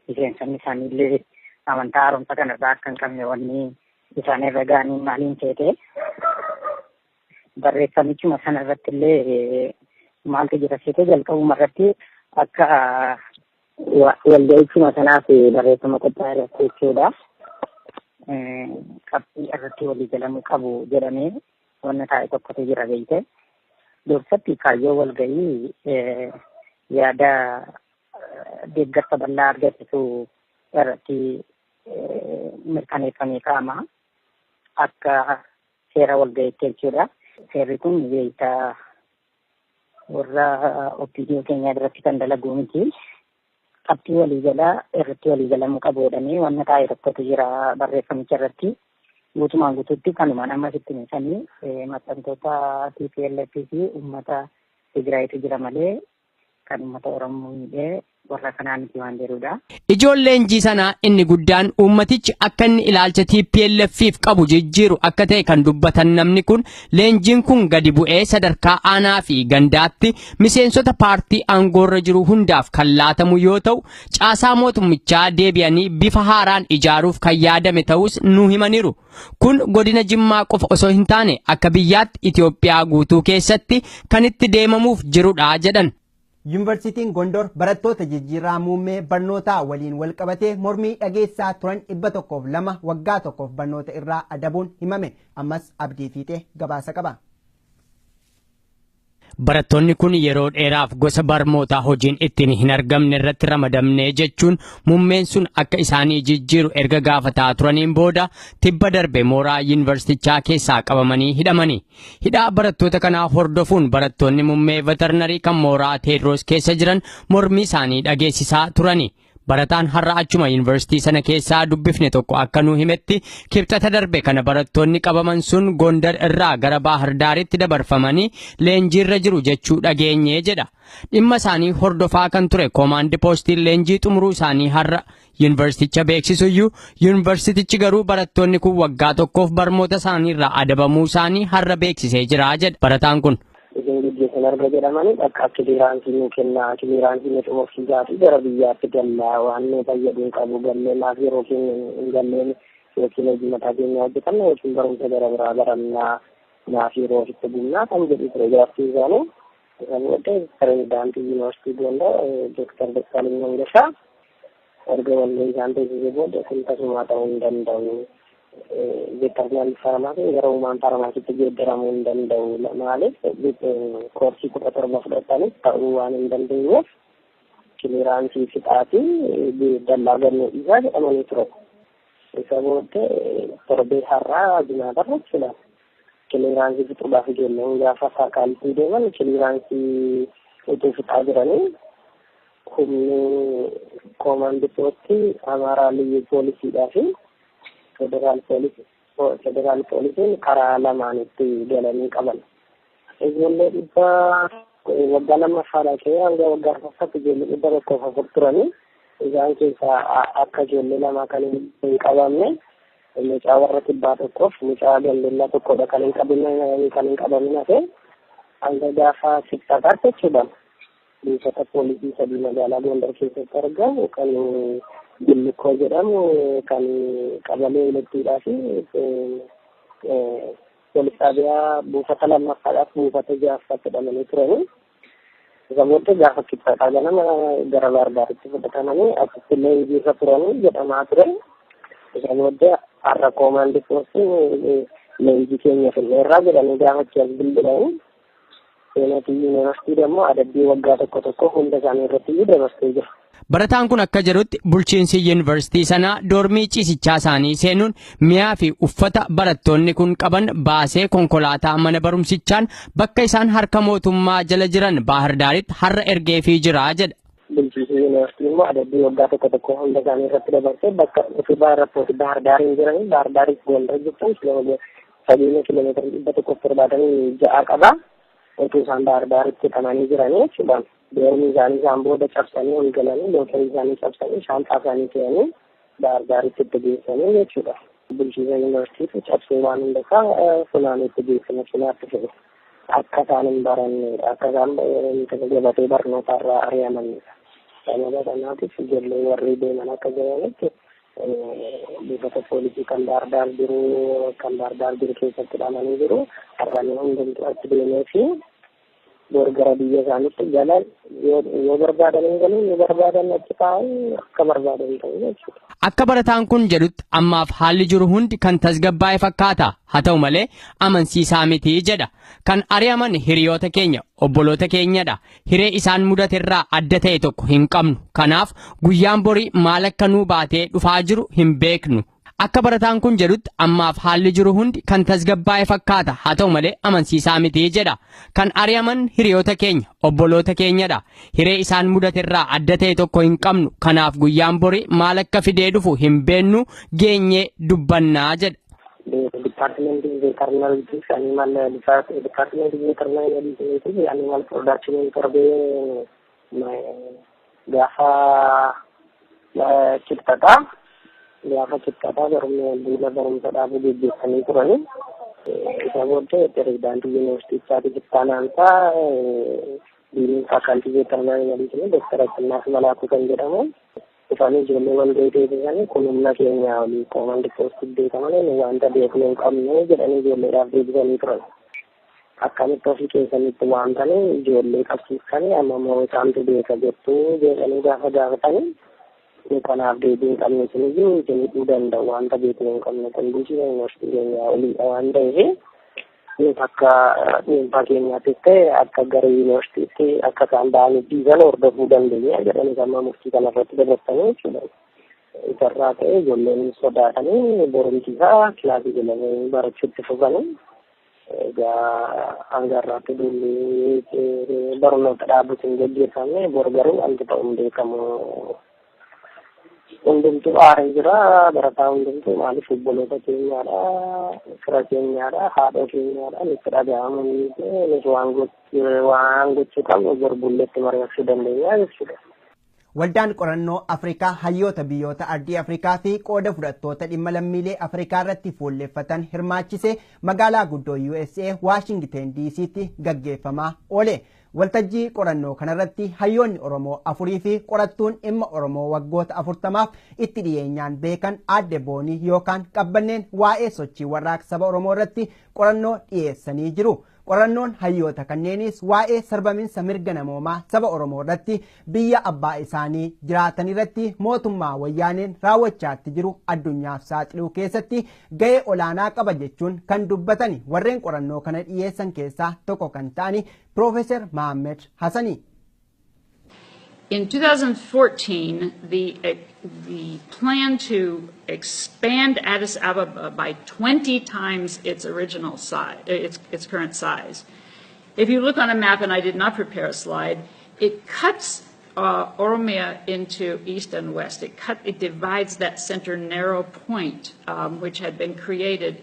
miseensonni isaaniillee amantaa haaromsa kanarraa akka hin qabne wanni isaan irra ga'anii maaliin feete barreeffamichuma sana irratti illee maaltu jira seete jalqabuma irratti akka walga'ichuma sanaaf barreeffama qophaa'e irratti jechuudha. Qabxii irratti walii galamuu qabu jedhamee wanna taa'e tokkotu jira beeyte. Dursatti kaayyoo walga'ii yaada deeggarsa bal'aa argatetu irratti mirkaneeffamee kaa'ama. Akka seera walga'iitti jechuudha. Seerri kun beektaa warra OPDO keenyaa biratti kan dalagu miti. Qabxii waliigalaa irratti waliigalamuu qabu jedhamee wanna taa'e tokkotu jira barreeffamicha irratti. Guutumaan guutuutti kanumaan amma sitti himsanii maxxantoota TPLF fi uummata Tigraayitu jira malee kan uummata Oromoo miidhee warra kanaa miti waan jedhudha. Ijoon leenjii sanaa inni guddaan uummatichi akka inni ilaalcha TPLF'if qabu jijjiiru akka ta'e kan dubbatan namni kun leenjiin kun gadi bu'ee sadarkaa aanaa fi gandaatti miseensota paartii aangoorra jiru hundaaf kan laatamu yoo ta'u caasaa mootummichaa deebi'anii bifa haaraan ijaaruuf kan yaadame ta'us nu himaniiru. Kun godina Jimmaa qofa osoo hin taane akka biyyaatti Itoophiyaa guutuu keessatti kan itti deemamuuf jirudha jedhan. Yuunivarsiitiin Gondor barattoota jijjiirraa muummee barnootaa waliin wal qabatee mormii dhageessaa turan 102 waggaa tokkoof barnoota irraa adabuun himame. Ammas Abdii Fiixee gabaasa qaba. Barattoonni kun yeroo dheeraaf gosa barnootaa hojiin ittiin hin argamne irratti ramadamne jechuun muummeen sun akka isaanii jijjiiru erga gaafataa turaniin booda tibba darbe mooraa yuunivarsiitichaa keessaa qabamanii hidhamani. Hidhaa barattoota kanaa hordofuun barattoonni muummee veterinarii kan mooraa Teedroos keessa jiran mormii isaanii dhageessisaa turani. Barataan har'a achuma yuunivarsiitii sana keessaa dubbifne tokko akka nu himetti kibxata darbe kana barattoonni qabaman sun Gondar irraa gara Baahir Daaritti dabarfamanii leenjiirra jiru jechuu dhageenye jedha. Dhimma isaanii hordofaa kan ture koomaandi poostiin leenjii xumuruu isaanii har'a yuunivarsiiticha beeksisuyyuu yuunivarsiitichi garuu barattoonni kun waggaa tokkoof barnoota isaaniirraa adabamuu isaanii har'a beeksisee jira jedha barataan kun. Isin gaggeessan arga jedhamanii bakka clearance nu kennaa, clearance nu xumursiisaa fi gara biyyaatti gallaa, waan nu fayyadu hin qabu, gallee maaf yeroo keenya hin galleen, yookiin hojii mataa keenya hojjetanna yookiin barumsa gara biraa barannaa, maaf yeroo ofitti gubnaa kan jedhu ture gaaffii isaanii. Isa booddee pirezidaantii yuunivarsiitii Gondar Dooktar Dassaalany Mangashaa erga walgahii isaan teessisee booda kun tasumaa ta'uu hin danda'u. Veterinary pharmacy gara human pharmacytti geeddaramuu hin danda'u. Maaliif koorsii 17 fudhatanis ta'uu waan hin dandeenyeef clearance fixaatii dallaa gannoo dhiisaa jedhamanii ture. Isa booddee torbee har'aa jimaatarra jechuudha. Clearance fixuudhaaf ijoolleen gaafa faakaaltii deeman clearance utuu fixaa jiranii humni koomaandi poostii Amaaraa Liyyuu Poolisiidhaa fi federaal poolisiin karaa lamaanitti galanii qaban. Ijoollee 100 waggaa lammaffaadhaa ka'ee hanga waggaa arfaffaatti ijoollee 104 turanii, isaan keessaa akka ijoollee lamaa kan hin qabamne, mucaa warra kibbaa tokkoof mucaa gambellaa tokkodha kan hin qabamin hafe hanga gaafa kibxataatti jechuudha. Buufata poolisii sadii magaalaa Gondar keessatti argamu, kan Billikkoo jedhamu, kan qabalee hulattiidhaa fi poolis xaabiyaa buufata lammaffaadhaaf buufata ja'affaatti hidhamanii turanii. Isa booddee gaafa kibxataa ganama gara Baardaaritti fudhatamanii achitti leenjiirra turanii jedhamaa ture. Isa booddee har'a koomaandi poostiin leenjii keenya finneerraa jedhanii gaafa achi as bilbilanii, seenatii yuunivarsiitii immoo adabbii waggaa tokko tokko hunda isaanii irratti iyyuu dabarsee jira. Barataan kun akka jedhutti bulchiinsi yuunivarsiitii sanaa doormii ciisichaa isaanii seenuun mi'aa fi uffata barattoonni kun qaban baasee konkolaataa mana barumsichaan bakka isaan harka mootummaa jala jiran Baahir Daaritti har'a ergeefii jira jedha. Bulchiinsi yuunivarsiitii immoo adabbii waggaa tokko tokko hunda isaanii irratti dabarsee bakka utubaa irratti Baahir Daariin jiranii, Baahir Daariif Gondar jechuun fageenya kiiloomeetira 176 qaba. Utuu isaan Baahir Daaritti hidhamanii jiranii jechuudha. Doormii isaanii isaan booda cabsanii ol galanii, lookerii isaanii cabsanii, shaanxaa isaanii fe'anii Baahir Daaritti itti geessanii jechuudha. Bulchiinsa yuunivarsiitiitu cabsee waan hundasaa funaanee itti geesse, makiinaatti fe'e. Akka isaan hin barannedha. Akka isaan gabatee barnootaarraa ari'amanidha. Sababa kanaatiif ijoollee warri deeman akka jiranitti buufata poolisii kan Baahir Daar jiru keessatti hidhamanii jiru. Har'anii hundumtuu achi deemee fi bor gara biyya isaaniitti galan yoo barbaadan hin galu, yoo barbaadan achi taa'an, akka barbaadan ta'u jechuudha. Akka barataan kun jedhutti ammaaf haalli jiru hundi kan tasgabbaa'e fakkaata. Haa ta'u malee amansiisaa miti jedha. Kan ari'aman hiriyoota keenya, obboloota keenyadha. Hiree isaan mudaterraa adda ta'e tokko hin qabnu. Kanaaf guyyaan borii maal akka nuu baatee dhufaa jiru hin beeknu. Akka barataan kun jedhutti ammaaf haalli jiru hundi kan tasgabbaa'e fakkaata. Haa ta'u malee amansiisaa miti jedha. Kan ari'aman hiriyoota keenya, obboloota keenyadha. Hiree isaan mudaterraa adda ta'e tokko hin qabnu. Kanaaf guyyaan borii maal akka fidee dhufu hin beennu, geenyee dubbannaa jedha. Departmentii veterinary animal, departmentii veterinary animal production torbee gaafa kibxataa barumsa duula barumsa dhaabuu geggeessanii turanii. Isa booddee pirezidaantii yuunivarsiitichaati ittaanaansaa deaniin faculty veterinary medicine Dooktar Asinnaaf Malaakuu kan jedhamu dhufanii ijoollee walgahii teessisanii, kun humna keenya olii, koomaandi poostii beekaman, nu wanta beeknu hin qabnu jedhanii ijoolleedhaaf deebisanii turan. Akkamitti ofii keessanitti waamtanii ijoollee qabsiiftanii amma immoo isaantu beeka jettuu jedhanii gaafa gaafatanii, kanaaf deebii hin qabne. Isiniyyuu isin hidhuu danda'u, wanta beeknu hin qabne. Kun bulchiinsa yuunivarsiitii keenyaa oliidha waan ta'eef, nus akka dhuunfaa keenyaattis ta'e akka gara yuunivarsiitiitti akka isaan ba'anii dhiisan hordofuu dandeenya jedhanii amma murtii kanarratti dabarsanii jechuudha. Isarraa ta'e ijoolleen sodaatanii borumti isaa kilaasii galanii barachuutti fufanii, egaa hanga har'aatti duulli barnoota dhaabuutu hin gaggeeffamne. Bor garuu wanti ta'u hin beekamu. Hundumtuu aaree jira, barataa hundumtuu. Maaliif, obboloota keenyaadha, fira keenyaadha, haadha keenyaadha, nutti dhaga'amu. Nus waan gochuu qabnu bor bulleetti mari'achuu dandeenya jechuudha. Waldaan qorannoo Afrikaa hayyoota biyyoota ardii Afrikaa fi qooda fudhattoota dhimma lammiilee Afrikaa irratti fuulleffatan hirmaachise magaalaa guddoo USA Waashingten DC'tti gaggeeffamaa oole. Waltajjii qorannoo kanarratti hayyoonni Oromoo afurii fi qorattuun dhimma Oromoo waggoota 40f itti dhiyeenyaan beekan Aadde Boonii yookaan Qabbanneen waa'ee sochii warraaqsa saba Oromoo irratti qorannoo dhiyeessanii jiru. Qorannoon hayyoota kanneenis waa'ee sarbaminsa mirga namoomaa saba Oromoo irratti biyya abbaa isaanii jiraatan irratti mootummaa wayyaaneen raawwachaatti jiru addunyaaf saaxiluu keessatti ga'ee olaanaa qaba jechuun kan dubbatani warreen qorannoo kana dhiyeessan keessaa tokko kan ta'ani Piroofeesar Mahammed Hassani. In 2014, the plan to expand Addis Ababa by 20 times its original size, its current size. If you look on a map, and I did not prepare a slide, it cuts Oromia into east and west. It divides that center narrow point, which had been created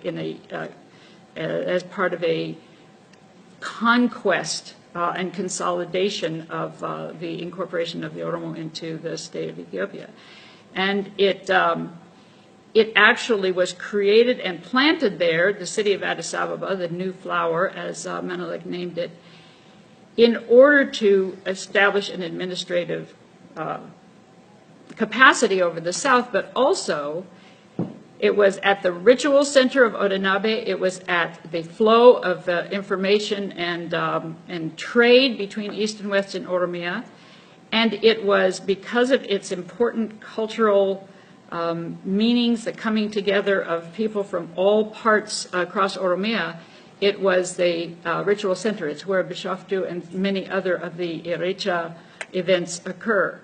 as part of a conquest and consolidation of the incorporation of the Oromo into the state of Ethiopia. And it actually was created and planted there, the city of Addis Ababa, the new flower, as Menelik named it, in order to establish an administrative capacity over the south, but also it was at the ritual center of Oda Nabe. It was at the flow of information and trade between East and West in Oromia. And it was because of its important cultural meanings, the coming together of people from all parts across Oromia, it was the ritual center. It's where Bishoftu and many other of the Irrecha events occur.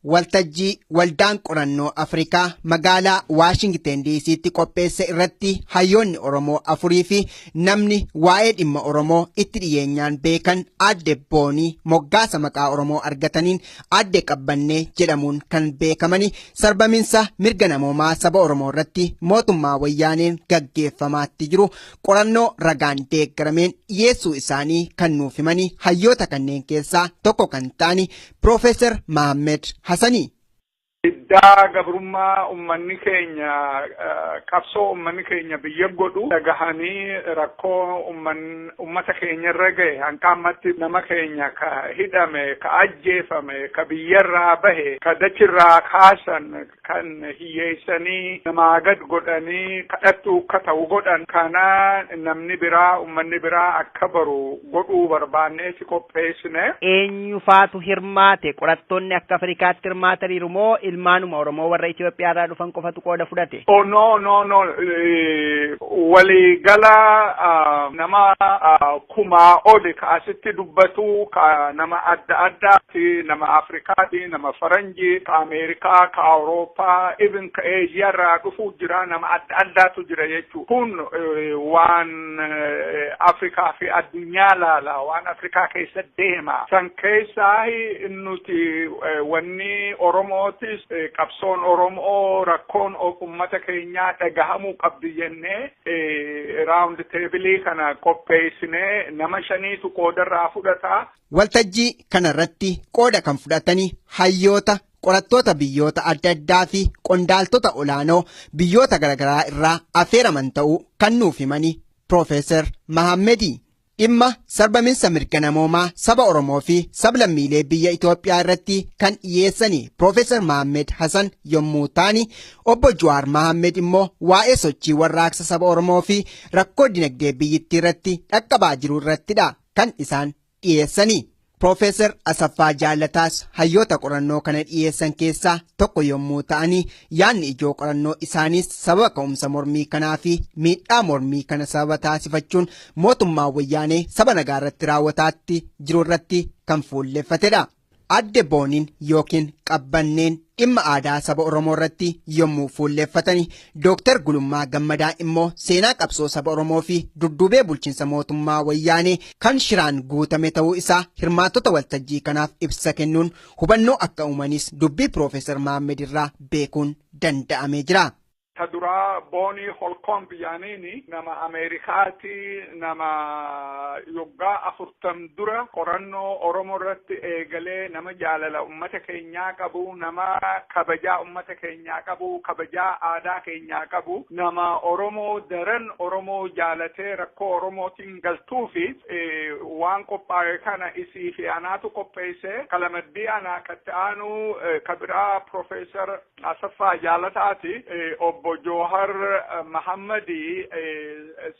Waltajjii Waldaan Qorannoo Afrikaa magaalaa Waashingten DC'tti qopheesse irratti hayyoonni Oromoo afurii fi namni waa'ee dhimma Oromoo itti dhiyeenyaan beekan Aadde Boonii, moggaasa maqaa Oromoo argataniin Aadde Qabbannee jedhamuun kan beekamani, sarbaminsa mirga namoomaa saba Oromoo irratti mootummaa wayyaaneen gaggeeffamaatti jiru qorannoo ragaan deeggarameen dhiyeessuu isaanii kan nuuf himanii hayyoota kanneen keessaa tokko kan ta'ani Piroofeesar Mahammed Hassanii. Diddaa gabrummaa ummanni keenya, qabsoo ummanni keenya biyya godhu dhagahanii, rakkoo ummata keenya irra gahe, hanga ammatti nama keenya ka hidhame, ka ajjeefame, ka biyyarraa bahe, ka dachirraa kaasan, kan hiyyeessanii namaa gad godhanii kadhattuu akka ta'u godhan kana namni biraa, ummanni biraa akka baru godhuu barbaanneeti qopheessine. Eenyu faatu hirmaate? Qorattoonni akka Afrikaatti hirmaataniiru moo ilmaanuma Oromoo warra Itoophiyaa irraa dhufan qofatu qooda fudhate? Oh, no, no, no, waliigala nama 1000 oli ka asitti dubbatu, ka nama adda addaati, nama Afrikaati, nama Faranjii, ka Ameerikaa, ka Awurooppaa, even ka Eeshiyaa irraa dhufuu jira, nama adda addaatu jira jechuu. Kun waan Afrikaa fi addunyaa laala, waan Afrikaa keessa deema. San keessaa nuti wanni Oromootis, qabsoon Oromoo, rakkoon ummata keenyaa dhagahamuu qabdi jennee round table kana qopheessinee nama shaniitu qoodarraa fudhata. Waltajjii kanarratti qooda kan fudhatanii hayyoota, qorattoota biyyoota adda addaa fi qondaaltota olaanoo biyyoota garaagaraa irraa affeeraman ta'uu kan nuuf himani Piroofeesar Mahammedi. Dhimma sarbaminsa mirga namoomaa saba Oromoo fi sablammiilee biyya Itoophiyaa irratti kan dhiyeessani Piroofeesar Mahammed Hassan yommuu ta'ani, obbo Jawaar Mahammed immoo waa'ee sochii warraaqsa saba Oromoo fi rakkoo dinagdee biyyittii irratti dhaqqabaa jiru irrattidha kan isaan dhiyeessani. Piroofeesar Asaffaa Jaalataas hayyoota qorannoo kana dhiyeessan keessaa tokko yommuu ta'ani, yaadni ijoo qorannoo isaaniis sababa ka'umsa mormii kanaa fi miidhaa mormii kana sababa taasifachuun mootummaa wayyaanee saba nagaa irratti raawwataatti jiru irratti kan fuulleffatedha. Adde Booniin yookiin Qabbanneen dhimma aadaa saba Oromoo irratti yommuu fuulleffatani, Dooktar Gulummaa Gammadaa immoo seenaa qabsoo saba Oromoo fi dudduubee bulchiinsa mootummaa wayyaanee kan shiraan guutame ta'uu isaa hirmaattota waltajjii kanaaf ibsa kennuun hubannoo akka uumanis dubbii Piroofeesar Mahammed irraa beekuun danda'amee jira. Ta duraa Boonii Holkoomb yaaniini nama Ameerikaati, nama yoggaa 40 dura qorannoo Oromoo irratti eegalee, nama jaalala ummata keenyaa qabu, nama kabajaa ummata keenyaa qabu, kabajaa aadaa keenyaa qabu, nama Oromoo daran Oromoo jaalatee rakkoo Oromootiin galtuu fi waan qophaa'e kana isii fi anaatu qopheesse. Kalamaddii anaa katti aanu kabiraa Piroofeesar Asaffaa Jaalataati, obbo Joohar Mahammadi,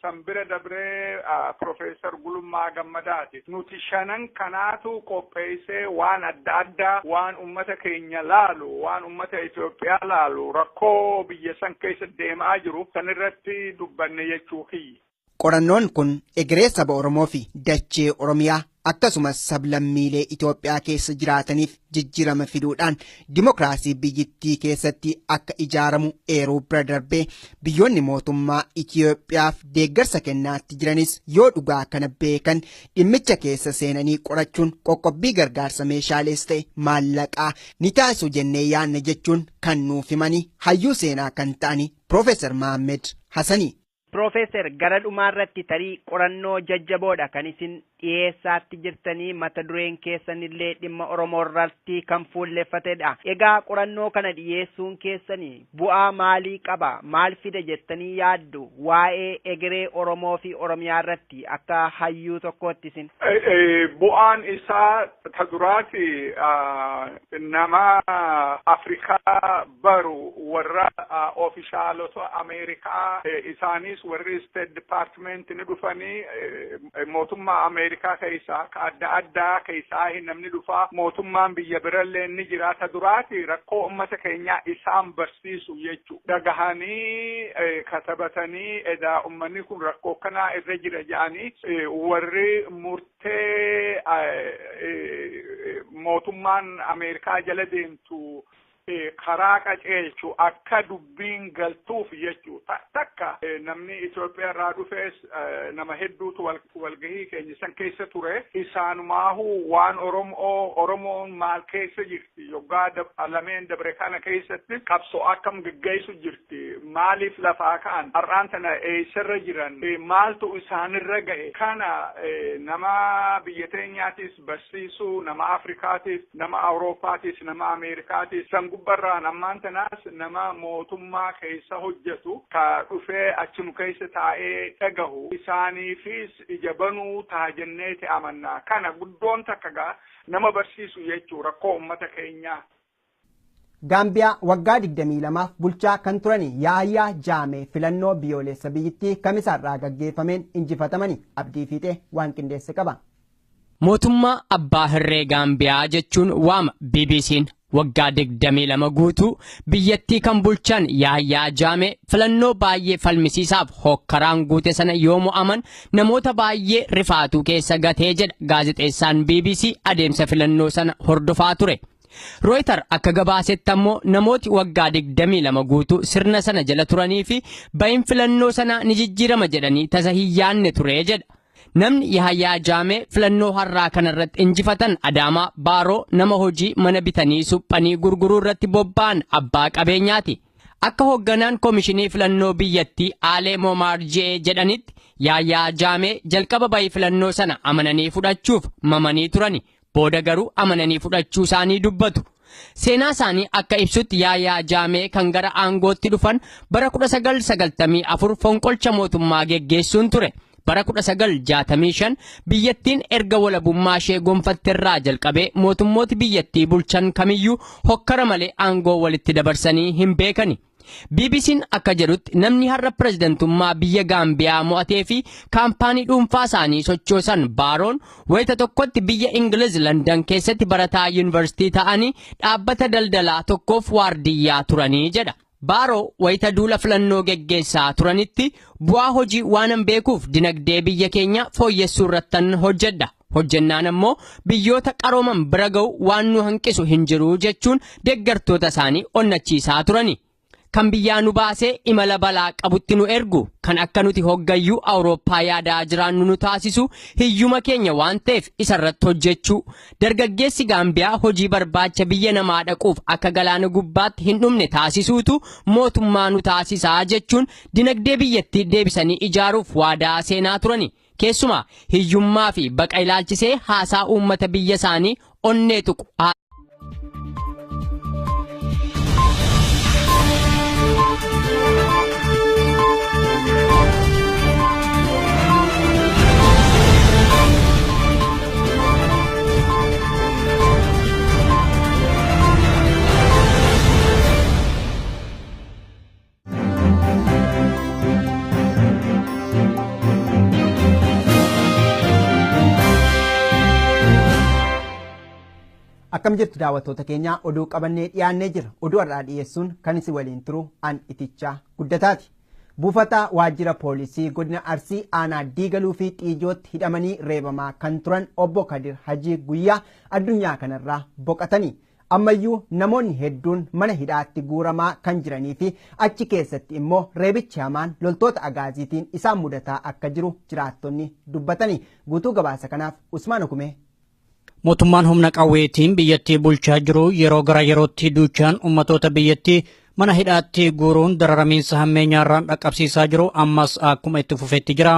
Sambira Dabree Piroofeesar Gulummaa Gammadaati. Nuti shanan kanaatu qopheessee waan adda addaa, waan ummata keenya laalu, waan ummata Itoophiyaa laalu, rakkoo biyya san keessa deemaa jiru san irratti dubbanne jechuu kiyya. Qorannoon kun egeree saba Oromoo fi dachee Oromiyaa akkasumas sablammiilee Itoophiyaa keessa jiraataniif jijjiirama fiduudhaan dimokiraasii biyyittii keessatti akka ijaaramu eeruu bira darbee, biyyoonni mootummaa Itoophiyaaf deeggarsa kennaatti jiranis yoo dhugaa kana beekan dhimmicha keessa seenanii qorachuun qoqqobbii gargaarsa meeshaalees ta'e maallaqaa ni taasisu jennee yaanna jechuun kan nuuf himani hayyuu seenaa kan ta'ani Piroofeesar Mahammed Hassani. Piroofeesar, gara dhumaa irratti tarii qorannoo jajjaboodha kan isin dhiyeessaatti jirtanii, mata dureen keessanillee dhimma Oromoo irratti kan fuulleffatedha. Egaa qorannoo kana dhiyeessuun keessanii bu'aa maalii qaba? Maal fida jettanii yaaddu? Waa'ee egeree Oromoo fi Oromiyaa irratti akka hayyuu tokkootti isin. Bu'aan isaa ta duraati nama Afrikaa baru, warra oofishaalota Ameerikaa, isaanis warri State Department ni dhufanii, mootummaa Ameerikaa keessaa ka adda addaa keessaa namni dhufaa, mootummaan biyya birallee ni jira. Ta duraati rakkoo ummata keenyaa isaan barsiisu jechuu, dhagahanii katabatanii edaa ummanni kun rakkoo kanaa irra jira jedhanii warri murtee mootummaan Ameerikaa jala deemtu karaa qaceelchu akka dubbiin galtuuf jechuu. Takka namni Itoophiyaa irraa dhufees nama hedduutu walgahii keenya san keessa ture. Isaanumaahu waan Oromoo, Oromoon maal keessa jirti, yoggaa lameen dabre kana keessatti qabsoo akkam geggeessu jirti, maaliif lafaa ka'an, har'aan tana eessarra jiran, maaltu isaanirra gahe, kana nama biyya teenyaatis barsiisuu, nama Afrikaatis, nama Awurooppaatis, nama Ameerikaatis. San gubbarraan ammaan tanaas nama mootummaa keessa hojjetu ka dhufee achinu keessa taa'ee dhagahu isaaniifis ija banuu ta'a jenneeti amannaa. Kana guddoon takka gaa nama barsiisu jechuu rakkoo ummata keenyaa. Gaambiyaa waggaa 22 bulchaa kan turan Yaayyaa Jaamee filannoo biyyoolessa biyyittii kamisaarraa gaggeeffameen injifatamani. Abdii Fiixee waan qindeesse qaba. Mootummaa Abbaa Hirree Gaambiyaa jechuun waama BBC'n waggaa 22 guutuu biyyattii kan bulchan Yaayyaa Jaamee filannoo baay'ee falmisiisaaf hokkaraan guute sana yoo mo'aman namoota baay'ee rifaatuu keessa gatee jedha gaazexeessaan BBC adeemsa filannoo sana hordofaa ture. Rooytar akka gabaasetti ammoo namooti waggaa 22 guutuu sirna sana jala turanii fi bahin filannoo sanaa ni jijjiirama jedhanii tasa hin yaanne ture jedha. Namni Yahayyaa Jaamee filannoo har'aa kanarratti injifatan Adaamaa Baaroo nama hojii mana bitanii suphanii gurguruu irratti bobba'an abbaa qabeenyaati. Akka hoogganaan koomishinii filannoo biyyattii Aalee Moomaarjee jedhanitti, Yahayyaa Jaamee jalqaba bahii filannoo sana amananii fudhachuuf mamanii turani. Booda garuu amananii fudhachuu isaanii dubbatu. Seenaa isaanii akka ibsutti, Yahayyaa Jaamee kan gara aangootti dhufan bara 1994 fonqolcha mootummaa geggeessuun ture. Bara 1965 biyyattiin erga walabummaa ishee gonfatterraa jalqabee mootummooti biyyattii bulchan kamiyyuu hokkara malee aangoo walitti dabarsanii hin beekani. BBC'n akka jedhutti namni har'a pirezidantummaa biyya Gaambiyaa mo'atee fi kaampaanii dhuunfaa isaanii sochoosan Baaroon wayita tokkotti biyya Ingiliz Landan keessatti barataa yuunivarsiitii ta'anii dhaabbata daldalaa tokkoof waardiyyaa turanii jedha. Baaroo wayita duula filannoo geggeessaa turanitti bu'aa hojii waanan beekuuf dinagdee biyya keenya fooyyessuu irrattan hojjedha. Hojjennaan ammoo biyyoota qarooman bira ga'u waan nu hanqisu hin jiru jechuun deeggartoota isaanii onnachiisaa turani. Kan biyyaa nu baasee imala balaa qabutti nu ergu, kan akka nuti hoggayyuu Awurooppaa yaadaa jiraannu nu taasisu hiyyuma keenya waan ta'eef isarratti hojjechuu. Dargaggeessi Gaambiyaa hojii barbaacha biyya namaa dhaquuf akka galaana gubbaatti hin dhumne taasisuutu mootummaa nu taasisaa jechuun dinagdee biyyattii deebisanii ijaaruuf waadaa seenaa turani. Keessumaa hiyyummaa fi baqa ilaalchisee haasaa uummata biyya isaanii onnee tuqu. Akkam jirtu daawwattoota keenya, oduu qabannee dhiyaannee jira. Oduu har'aa dhiyeessuun kan isin waliin turu an Itichaa Guddataati. Buufata waajjira poolisii godina Arsii aanaa Diigaluu fi Xiijootti hidhamanii reebamaa kan turan obbo Kadir Hajii Guyyaa addunyaa kanarraa boqotanii. Ammayyuu namoonni hedduun mana hidhaatti guuramaa kan jiranii fi achi keessatti immoo reebichi hamaan loltoota agaaziitiin isaan mudataa akka jiru jiraattonni dubbatanii. Guutuu gabaasa kanaaf Usmaan Hukumee. Mootummaan humna qawweetiin biyyattii bulchaa jiru yeroo gara yerootti duuchaan ummatoota biyyattii mana hidhaatti guuruun dararamiinsa hammeenyaarraan dhaqqabsiisaa jiru ammas akkuma itti fufetti jira.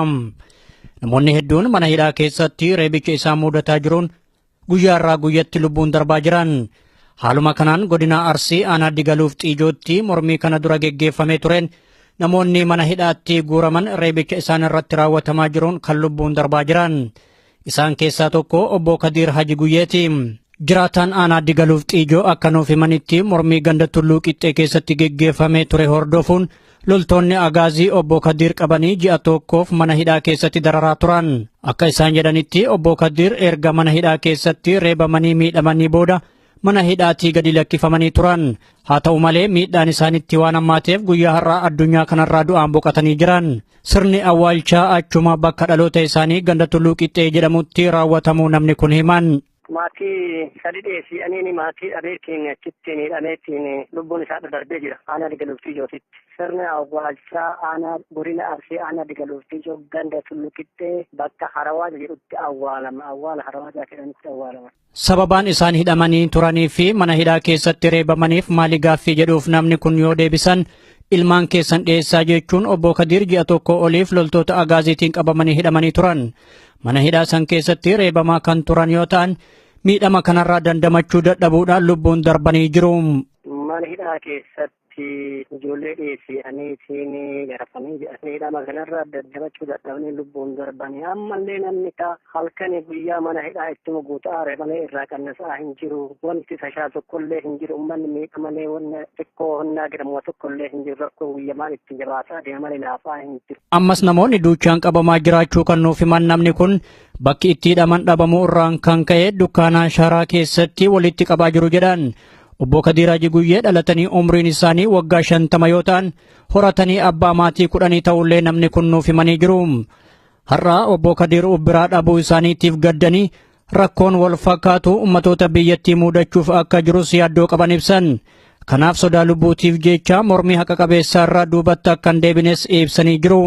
Namoonni hedduun mana hidhaa keessatti reebicha isaan mudataa jiruun guyyaarraa guyyatti lubbuun darbaa jiran. Haaluma kanaan godina Arsii aanaa Digaluuf Xiijootti mormii kana dura geggeeffamee tureen namoonni mana hidhaatti guuraman reebicha isaan irratti raawwatamaa jiruun kan lubbuun darbaa jiran. Isaan keessaa tokko obbo Kadiir Haji Guyyeeti. Jiraataan aanaa Digaluuf Xiijoo akka nuuf himanitti mormii ganda Tulluu Qixxee keessatti geggeeffamee ture hordofuun loltoonni agaazii obbo Kadiir qabanii ji'a tokkoof mana hidhaa keessatti dararaa turan. Akka isaan jedhanitti obbo Kadiir erga mana hidhaa keessatti reebamanii miidhamanii booda mana hidhaatii gadi lakkifamanii turan. Haa ta'u malee miidhaan isaanitti waan hammaateef guyyaa har'aa addunyaa kanarraa du'aan boqotanii jiran. Sirni awwaalchaa achuma bakka dhaloota isaanii ganda Tulluu Qixxee jedhamutti raawwatamuu namni kun himan. Maatii sadi dheessi aniin maatii dhabeetiin achitti miidhameetiin lubbuun isaa darbee jira. Aanaa Digaluuf Xiijootitti. Sirni awwaalchaa aanaa godina Arsii aanaa Digaluuf Xiijoo ganda Tulluu Qixxee bakka Harawaa jedhutti awwaalama. Awwaala Harawaa jedhamutti awwaalama. Sababaan isaan hidhamanii turanii fi mana hidhaa keessatti reebamaniif maali gaaffii jedhuuf namni kun yoo deebisan ilmaan keessan dhiyeessaa jechuun obbo Kadiir ji'a tokko oliif loltoota agaaziitiin qabamanii hidhamanii turan. Mana hidhaa san keessatti reebamaa kan turan yoo ta'an miidhama kanarraa dandamachuu dadhabuudhaan lubbuun darbanii jiru. Mana hidhaa keessatti ijoollee dhiyeessaniitiin garafanii miidhama kanarraa dandamachuu dadhabanii lubbuun darbanii ammallee namni halkanii guyyaa mana hidhaa ittuma guutaa malee irraa qannasaa hin jiru. Wanti tashaa tokkollee hin jiru. Uummanni miidhamalee wanna xiqqoo honnaa jedhamu tokkollee hin jiru. Rakkoo guyyamaan itti jabaataa deema malee laafaa hin jiru. Ammas namoonni duuchaan qabamaa jiraachuu kan nuuf himan namni kun bakki itti hidhaman dhabamuu irraan kan ka'e dukkaana sharaa keessatti walitti qabaa jiru jedhan. Obbo Kadiir Haji Guyyee dhalatanii umriin isaanii waggaa 50 yoo ta'an horatanii abbaa maatii 10 ta'ullee namni kun nuuf himanii jiru. Har'a obbo Kadiir biraa dhabuu isaaniitiif gaddanii rakkoon wal fakkaatu ummatoota biyyattii mudachuuf akka jirus yaaddoo qaban ibsan. Kanaaf sodaa lubbuutiif jecha mormii haqa qabeessaa irraa duubatti akka hin deebines ibsanii jiru.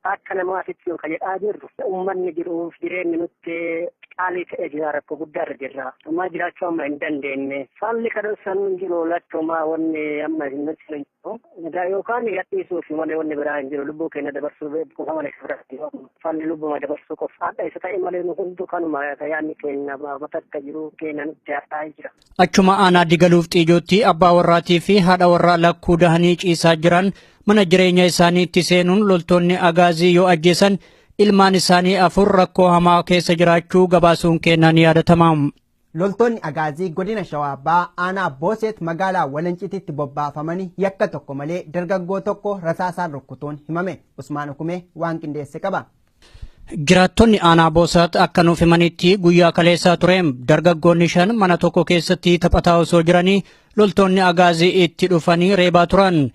Akka namaatitti yoo jedhaa jirru uummanni jiruuf jireenyi nutti qaalii ta'ee jira, rakkoo guddaa irra jirra. Ammaa jiraachuu amma hin dandeenye. Falli kadhassan hin jiru lachumaa wanni amma nutti hin jiru. Egaa yookaan gadhiisuuf malee wanni biraa hin jiru. Lubbuu keenya dabarsuu qofa malee biraa hin jiru. Falli lubbuma dabarsuu qofa. Haadha isa ta'e malee nu hunduu kanuma yaadni keenya bakka jiru keenya nutti haadhaa jira. Achuma aanaa Digaluuf Xiijootti abbaa warraatii fi haadha warraa lakkuu dahanii ciisaa jiran mana jireenya isaaniitti seenuun loltoonni agaazii yoo ajjeesan ilmaan isaanii 4 rakkoo hamaa keessa jiraachuu gabaasuun keenna ni yaadatama. Loltoonni Agaazii godina Shawaa Bahaa aanaa Booseet magaalaa Walancititti bobbaafamanii yakka tokko malee dargaggoo tokko rasaasaan rukkutuun himame. Usmaan Hukumee waan qindeesse qaba. Jiraattonni aanaa Boosaat akka nuuf himanitti guyyaa kaleessaa ture dargaggoonni 5 mana tokko keessatti taphataa osoo jiranii loltoonni Agaazii itti dhufanii reebaa turan.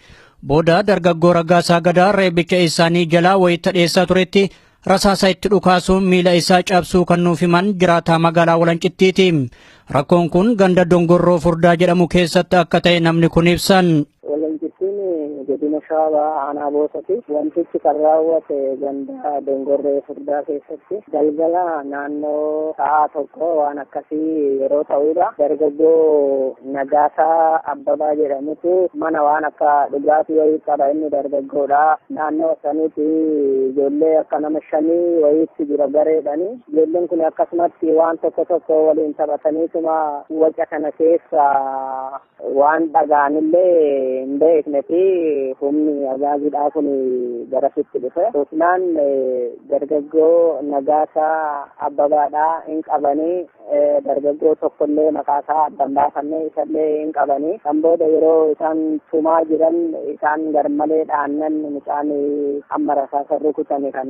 Booda dargaggoo Raggaasaa Gadaa reebicha isaanii jalaa wayita dheessaa turetti rasaasa itti dhukaasuun miila isaa cabsuu kan nuuf himan jiraataa magaalaa Walancittiiti. Rakkoon kun ganda Dongorroo Furdaa jedhamu keessatti akka ta'e namni kun ibsan. Walancittiin godina Shawaa aanaa Boosati. Wantichi kan raawwate ganda Dongorree Furdaa keessatti galgala naannoo sa'a 1 waan akkasii yeroo ta'udha. Dargaggoo Nagaasaa Abbabaa jedhamutu mana waan akka dhugaatii wayii qaba, inni dargaggoodha. Naannoo sanitti ijoollee akka nama 5 wayiitti jira gareedhani. Ijoolleen kun akkasumatti waan tokko tokko waliin taphataniituma waca kana keessa waan dhaga'anillee hin beekne fi humni agaaziidhaa kun garasitti dhufe. Dhufnaan dargaggoo Nagaasaa Abbabaadhaa hin qabanii, dargaggoo tokkollee maqaasaa adda hin baafannee isallee hin qabanii. Kan booda yeroo isaan tumaa jiran isaan garmalee dhaannan mucaan amma rasaasa rukutame kan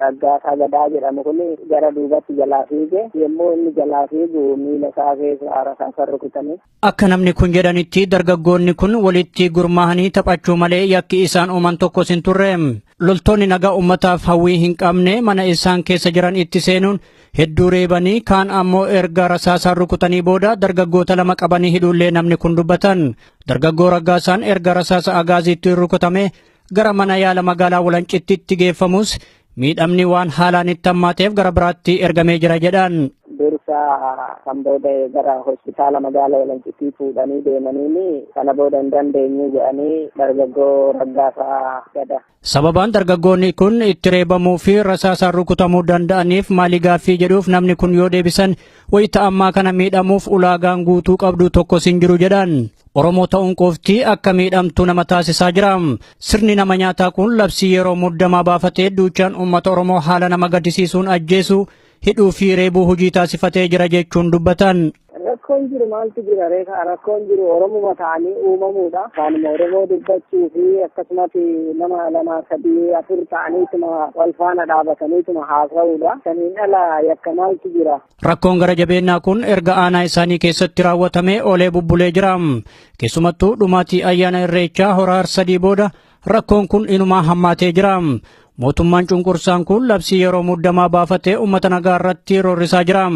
Raggaasaa Gadaa jedhamu kun gara duubatti jalaa fiige. Yommuu inni jalaa fiigu miila isaa keessa rasaasa rukutame. Akka namni kun jedhanitti dargaggoonni kun walitti gurmaa'anii taphachuu malee yakki isaan uuman tokkos hin turre. Loltoonni nagaa uummataaf hawwii hin qabne mana isaan keessa jiran itti seenuun hedduu reebanii kaan ammoo erga rasaasaan rukutanii booda dargaggoota 2 qabanii hidhuullee namni kun dubbatan. Dargaggoo Raggaasaan erga rasaasa agaaziitti rukutame gara mana yaala magaalaa Walancittitti geeffamus miidhamni waan haalaan itti hammaateef gara biraatti ergamee jira jedhan. Dursa kan booda gara hospitaala magaalaa Walancittii fuudhanii deemaniini kana booda hin dandeenyu jedhanii dargaggoo Raggaasaa Gadaa. Sababaan dargaggoonni kun itti reebamuu fi rasaasaan rukutamuu danda'aniif maali gaaffii jedhuuf namni kun yoo deebisan wayita ammaa kana miidhamuuf ulaagaan guutuu qabdu tokkos hin jiru jedhan. Oromoo ta'uun qofti akka miidhamtu nama taasisaa jira. Sirni nama nyaataa kun labsii yeroo muddamaa baafatee duuchaan uummata Oromoo haala nama gaddisiisuun ajjeesu hidhuu fi reebuu hojii taasifatee jira jechuun dubbatan. Rakkoon jiru maaltu jira reekaa? Rakkoon jiru Oromuma ta'anii uumamuudha. Waanuma Oromoo dubbachuu fi akkasumas nama 2 3 4 ta'aniituma wal faana dhaabataniituma haasa'uudha. Saniin ala yakka maaltu jira? Rakkoon gara jabeennaa kun erga aanaa isaanii keessatti raawwatamee oolee bubbulee jira. Keessumattuu dhumaatii ayyaana Irreechaa hora Harsadii booda rakkoon kun inumaa hammaatee jira. Mootummaan cunqursaan kun labsii yeroo muddamaa baafatee uummata nagaa irratti roorrisaa jira.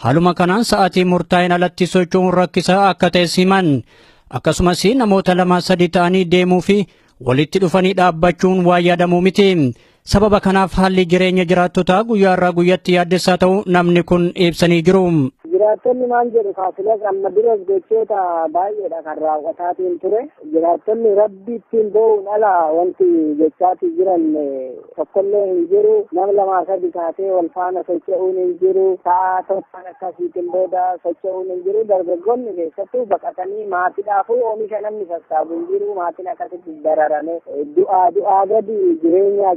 Haaluma kanaan sa'aatii murtaa'een alatti socho'uun rakkisaa akka ta'es himan. Akkasumas namoota 2 3 ta'anii deemuu fi walitti dhufanii dhaabbachuun waa yaadamuu miti. Sababa kanaaf haalli jireenya jiraattotaa guyyaa irraa guyyatti yaaddessaa ta'uu namni kun ibsanii jiru. Jiraattonni maal jedhu kaasilas amma duras gochoota baay'eedha kan raawwataatiin ture. Jiraattonni rabbi ittiin boo'uun ala wanti jechaatii jiran tokkollee hin jiru. Nama 2 3 taatee wal faana socho'uun hin jiru. Sa'a tokkoon akkasiitiin booda socho'uun hin jiru. Dargaggoonni keessattuu baqatanii maatiidhaafuu oomisha namni sassaabu hin jiru. Maatiin akkasitti dararame du'aa gadi jireenya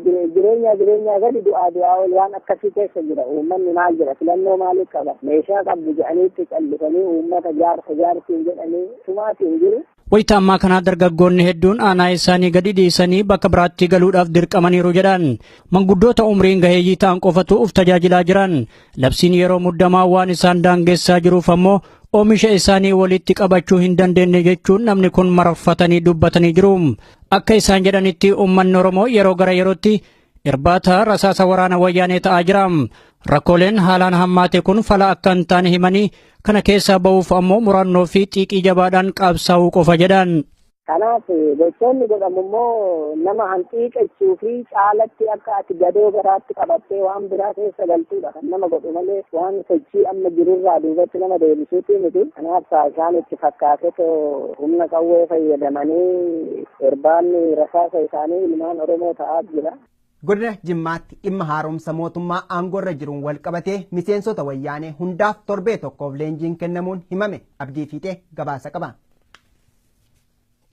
gadi du'aa ol waan akkasii keessa jira. Uummanni maal jedha? Filannoo maaliif qaba? Meeshaa qabdu jedhaniitti callisanii uummata jaarsa jaartiin jedhanii sumaatiin jiru. Wayita ammaa kana dargaggoonni hedduun aanaa isaanii gadi dhiisanii bakka biraatti galuudhaaf dirqamaniiru jedhan. Manguddoota umriin gaheeyyii ta'an qofatu uf tajaajilaa jiran. Labsiin yeroo muddamaa waan isaan daangessaa jiruuf ammoo oomisha isaanii walitti qabachuu hin dandeenye jechuun namni kun mararfatanii dubbatanii jiru. Akka isaan jedhanitti uummanni Oromoo yeroo gara yerootti irbaata rasaasa waraana wayyaanee ta'aa jira. Rakkooleen haalaan hammaate kun fala akka hin taane himanii kana keessaa ba'uuf ammoo murannoo fi xiiqii jabaadhaan qabsaa'uu qofa jedhan. Kanaaf gochoonni godhamu immoo nama hanqiiqachuu fi caalatti akka ati gadoo garaatti qabattee waan biraa keessa galtuudha kan nama godhu malee waan sochii amma jirurraa duubatti nama deebisuuti miti. Kanaaf isaan itti fakkaatetoo humna qawwee fayyadamanii irbaanni rasaasa isaanii ilmaan Oromoo ta'aa jira. Godina Jimmaatti dhimma haaromsa mootummaa aangoorra jiruun wal qabatee miseensota wayyaanee hundaaf torbee tokkoof leenjiin kennamuun himame. Abdii Fiixee gabaasa qaba.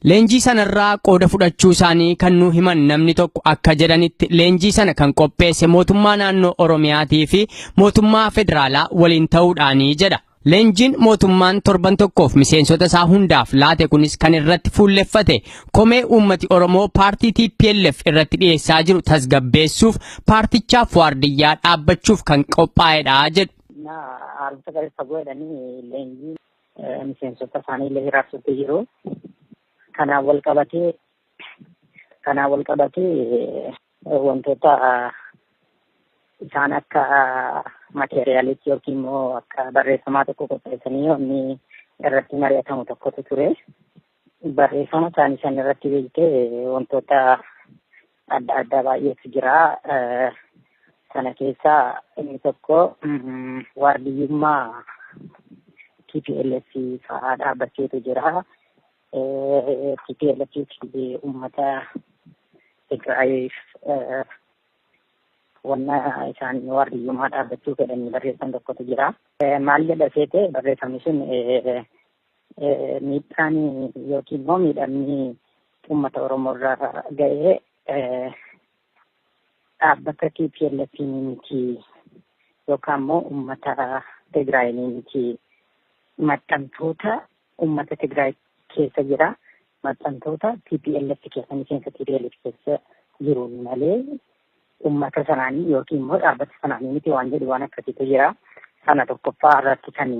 Leenjii sanarraa qooda fudhachuu isaanii kan nu himan namni tokko akka jedhanitti leenjii sana kan qopheesse mootummaa naannoo Oromiyaatii fi mootummaa federaalaa waliin ta'uudhaanii jedha. Leenjiin mootummaan torban tokkoof miseensota isaa hundaaf laate kunis kan irratti fuulleffate komee uummati Oromoo paartii TPLF irratti dhiyeessaa jiru tasgabbeessuuf paartichaaf waardiyyaa dhaabbachuuf kan qophaa'edha jedhu. Haaromsa gadi fagoo jedhanii leenjiin miseensota isaanii illee hiraarsutti jiru. Kanaan wal qabatee wantoota isaan akka materialitti yookiin immoo akka barreeffamaa tokko qopheessanii wanni irratti mari'atamu tokkotu ture. Barreeffama isaanii san irratti beektee wantoota adda addaa baay'eetu jira. Sana keessaa inni tokko waardiyyummaa TPLF fa'aa dhaabbachuutu jira. TPLF fi uummata Tigraayiif wanna isaan waardiyyummaa dhaabbachuu fedhanii barreessan tokkotu jira. Maal jedha seete barreeffamni sun? Miidhaan yookiin immoo miidhamni uummata Oromoo irraa ga'ee dhaabbata TPLF miti yookaan immoo uummata Tigraay miti, maxxantoota uummata Tigraay keessa jira. Maxxantoota TPLF keessa, miseensa TPLF keessa jiru malee uummata sanaanii yookiin immoo dhaabbata sanaanii miti waan jedhu waan akkasiitu jira. Sana tokkoffaa irratti kan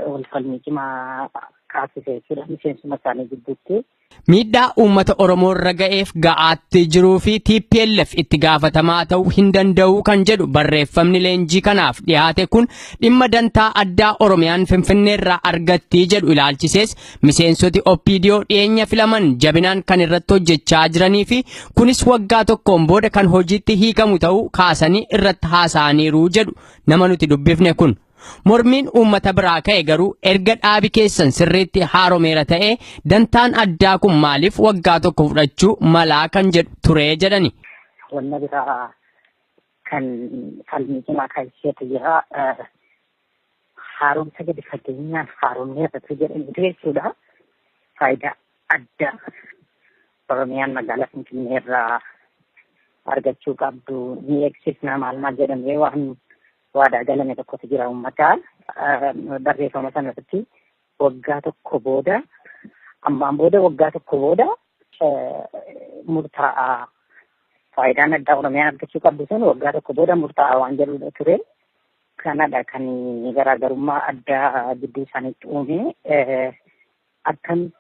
wal falmii cimaa kaasise jechuudha miseensuma isaanii gidduutti. Miidhaa uummata Oromoo irra ga'eef ga'aatti jiruu fi TPLF itti gaafatamaa ta'uu hin danda'u kan jedhu barreeffamni leenjii kanaaf dhiyaate kun, dhimma dantaa addaa Oromiyaan Finfinneerraa argatti jedhu ilaalchisees miseensoti OPDO dhiyeenya filaman jabinaan kan irratti hojjechaa jiranii fi kunis waggaa tokkoon booda kan hojiitti hiikamu ta'uu kaasanii irratti haasa'aniiru jedhu nama nuti dubbifne kun. Mormiin uummata biraa ka'e garuu, erga dhaabi keessan sirriitti haaromeera ta'ee dantaan addaa kun maaliif waggaa tokko fudhachuu malaa kan jedhu ture jedhani. Wanna biraa kan falmii cimaa kaasiseetu jira. Haaromsa gadi fageenyaan haaromneerra jedhaniitu jechuudha. Faayidaa addaa Oromiyaan magaalaa Finfinnee irraa argachuu qabdu ni eegsifna maal maal jedhamee waan waadaa galame tokkotu jira uummataa. Barreeffama sana irratti waggaa tokko booda, ammaan booda waggaa tokko booda murtaa'a, faayidaan addaa Oromiyaan argachuu qabdu sun waggaa tokko booda murtaa'a waan jedhudha ture. Kanadha kan garaagarummaa addaa gidduu isaaniitti uume. Akkamitti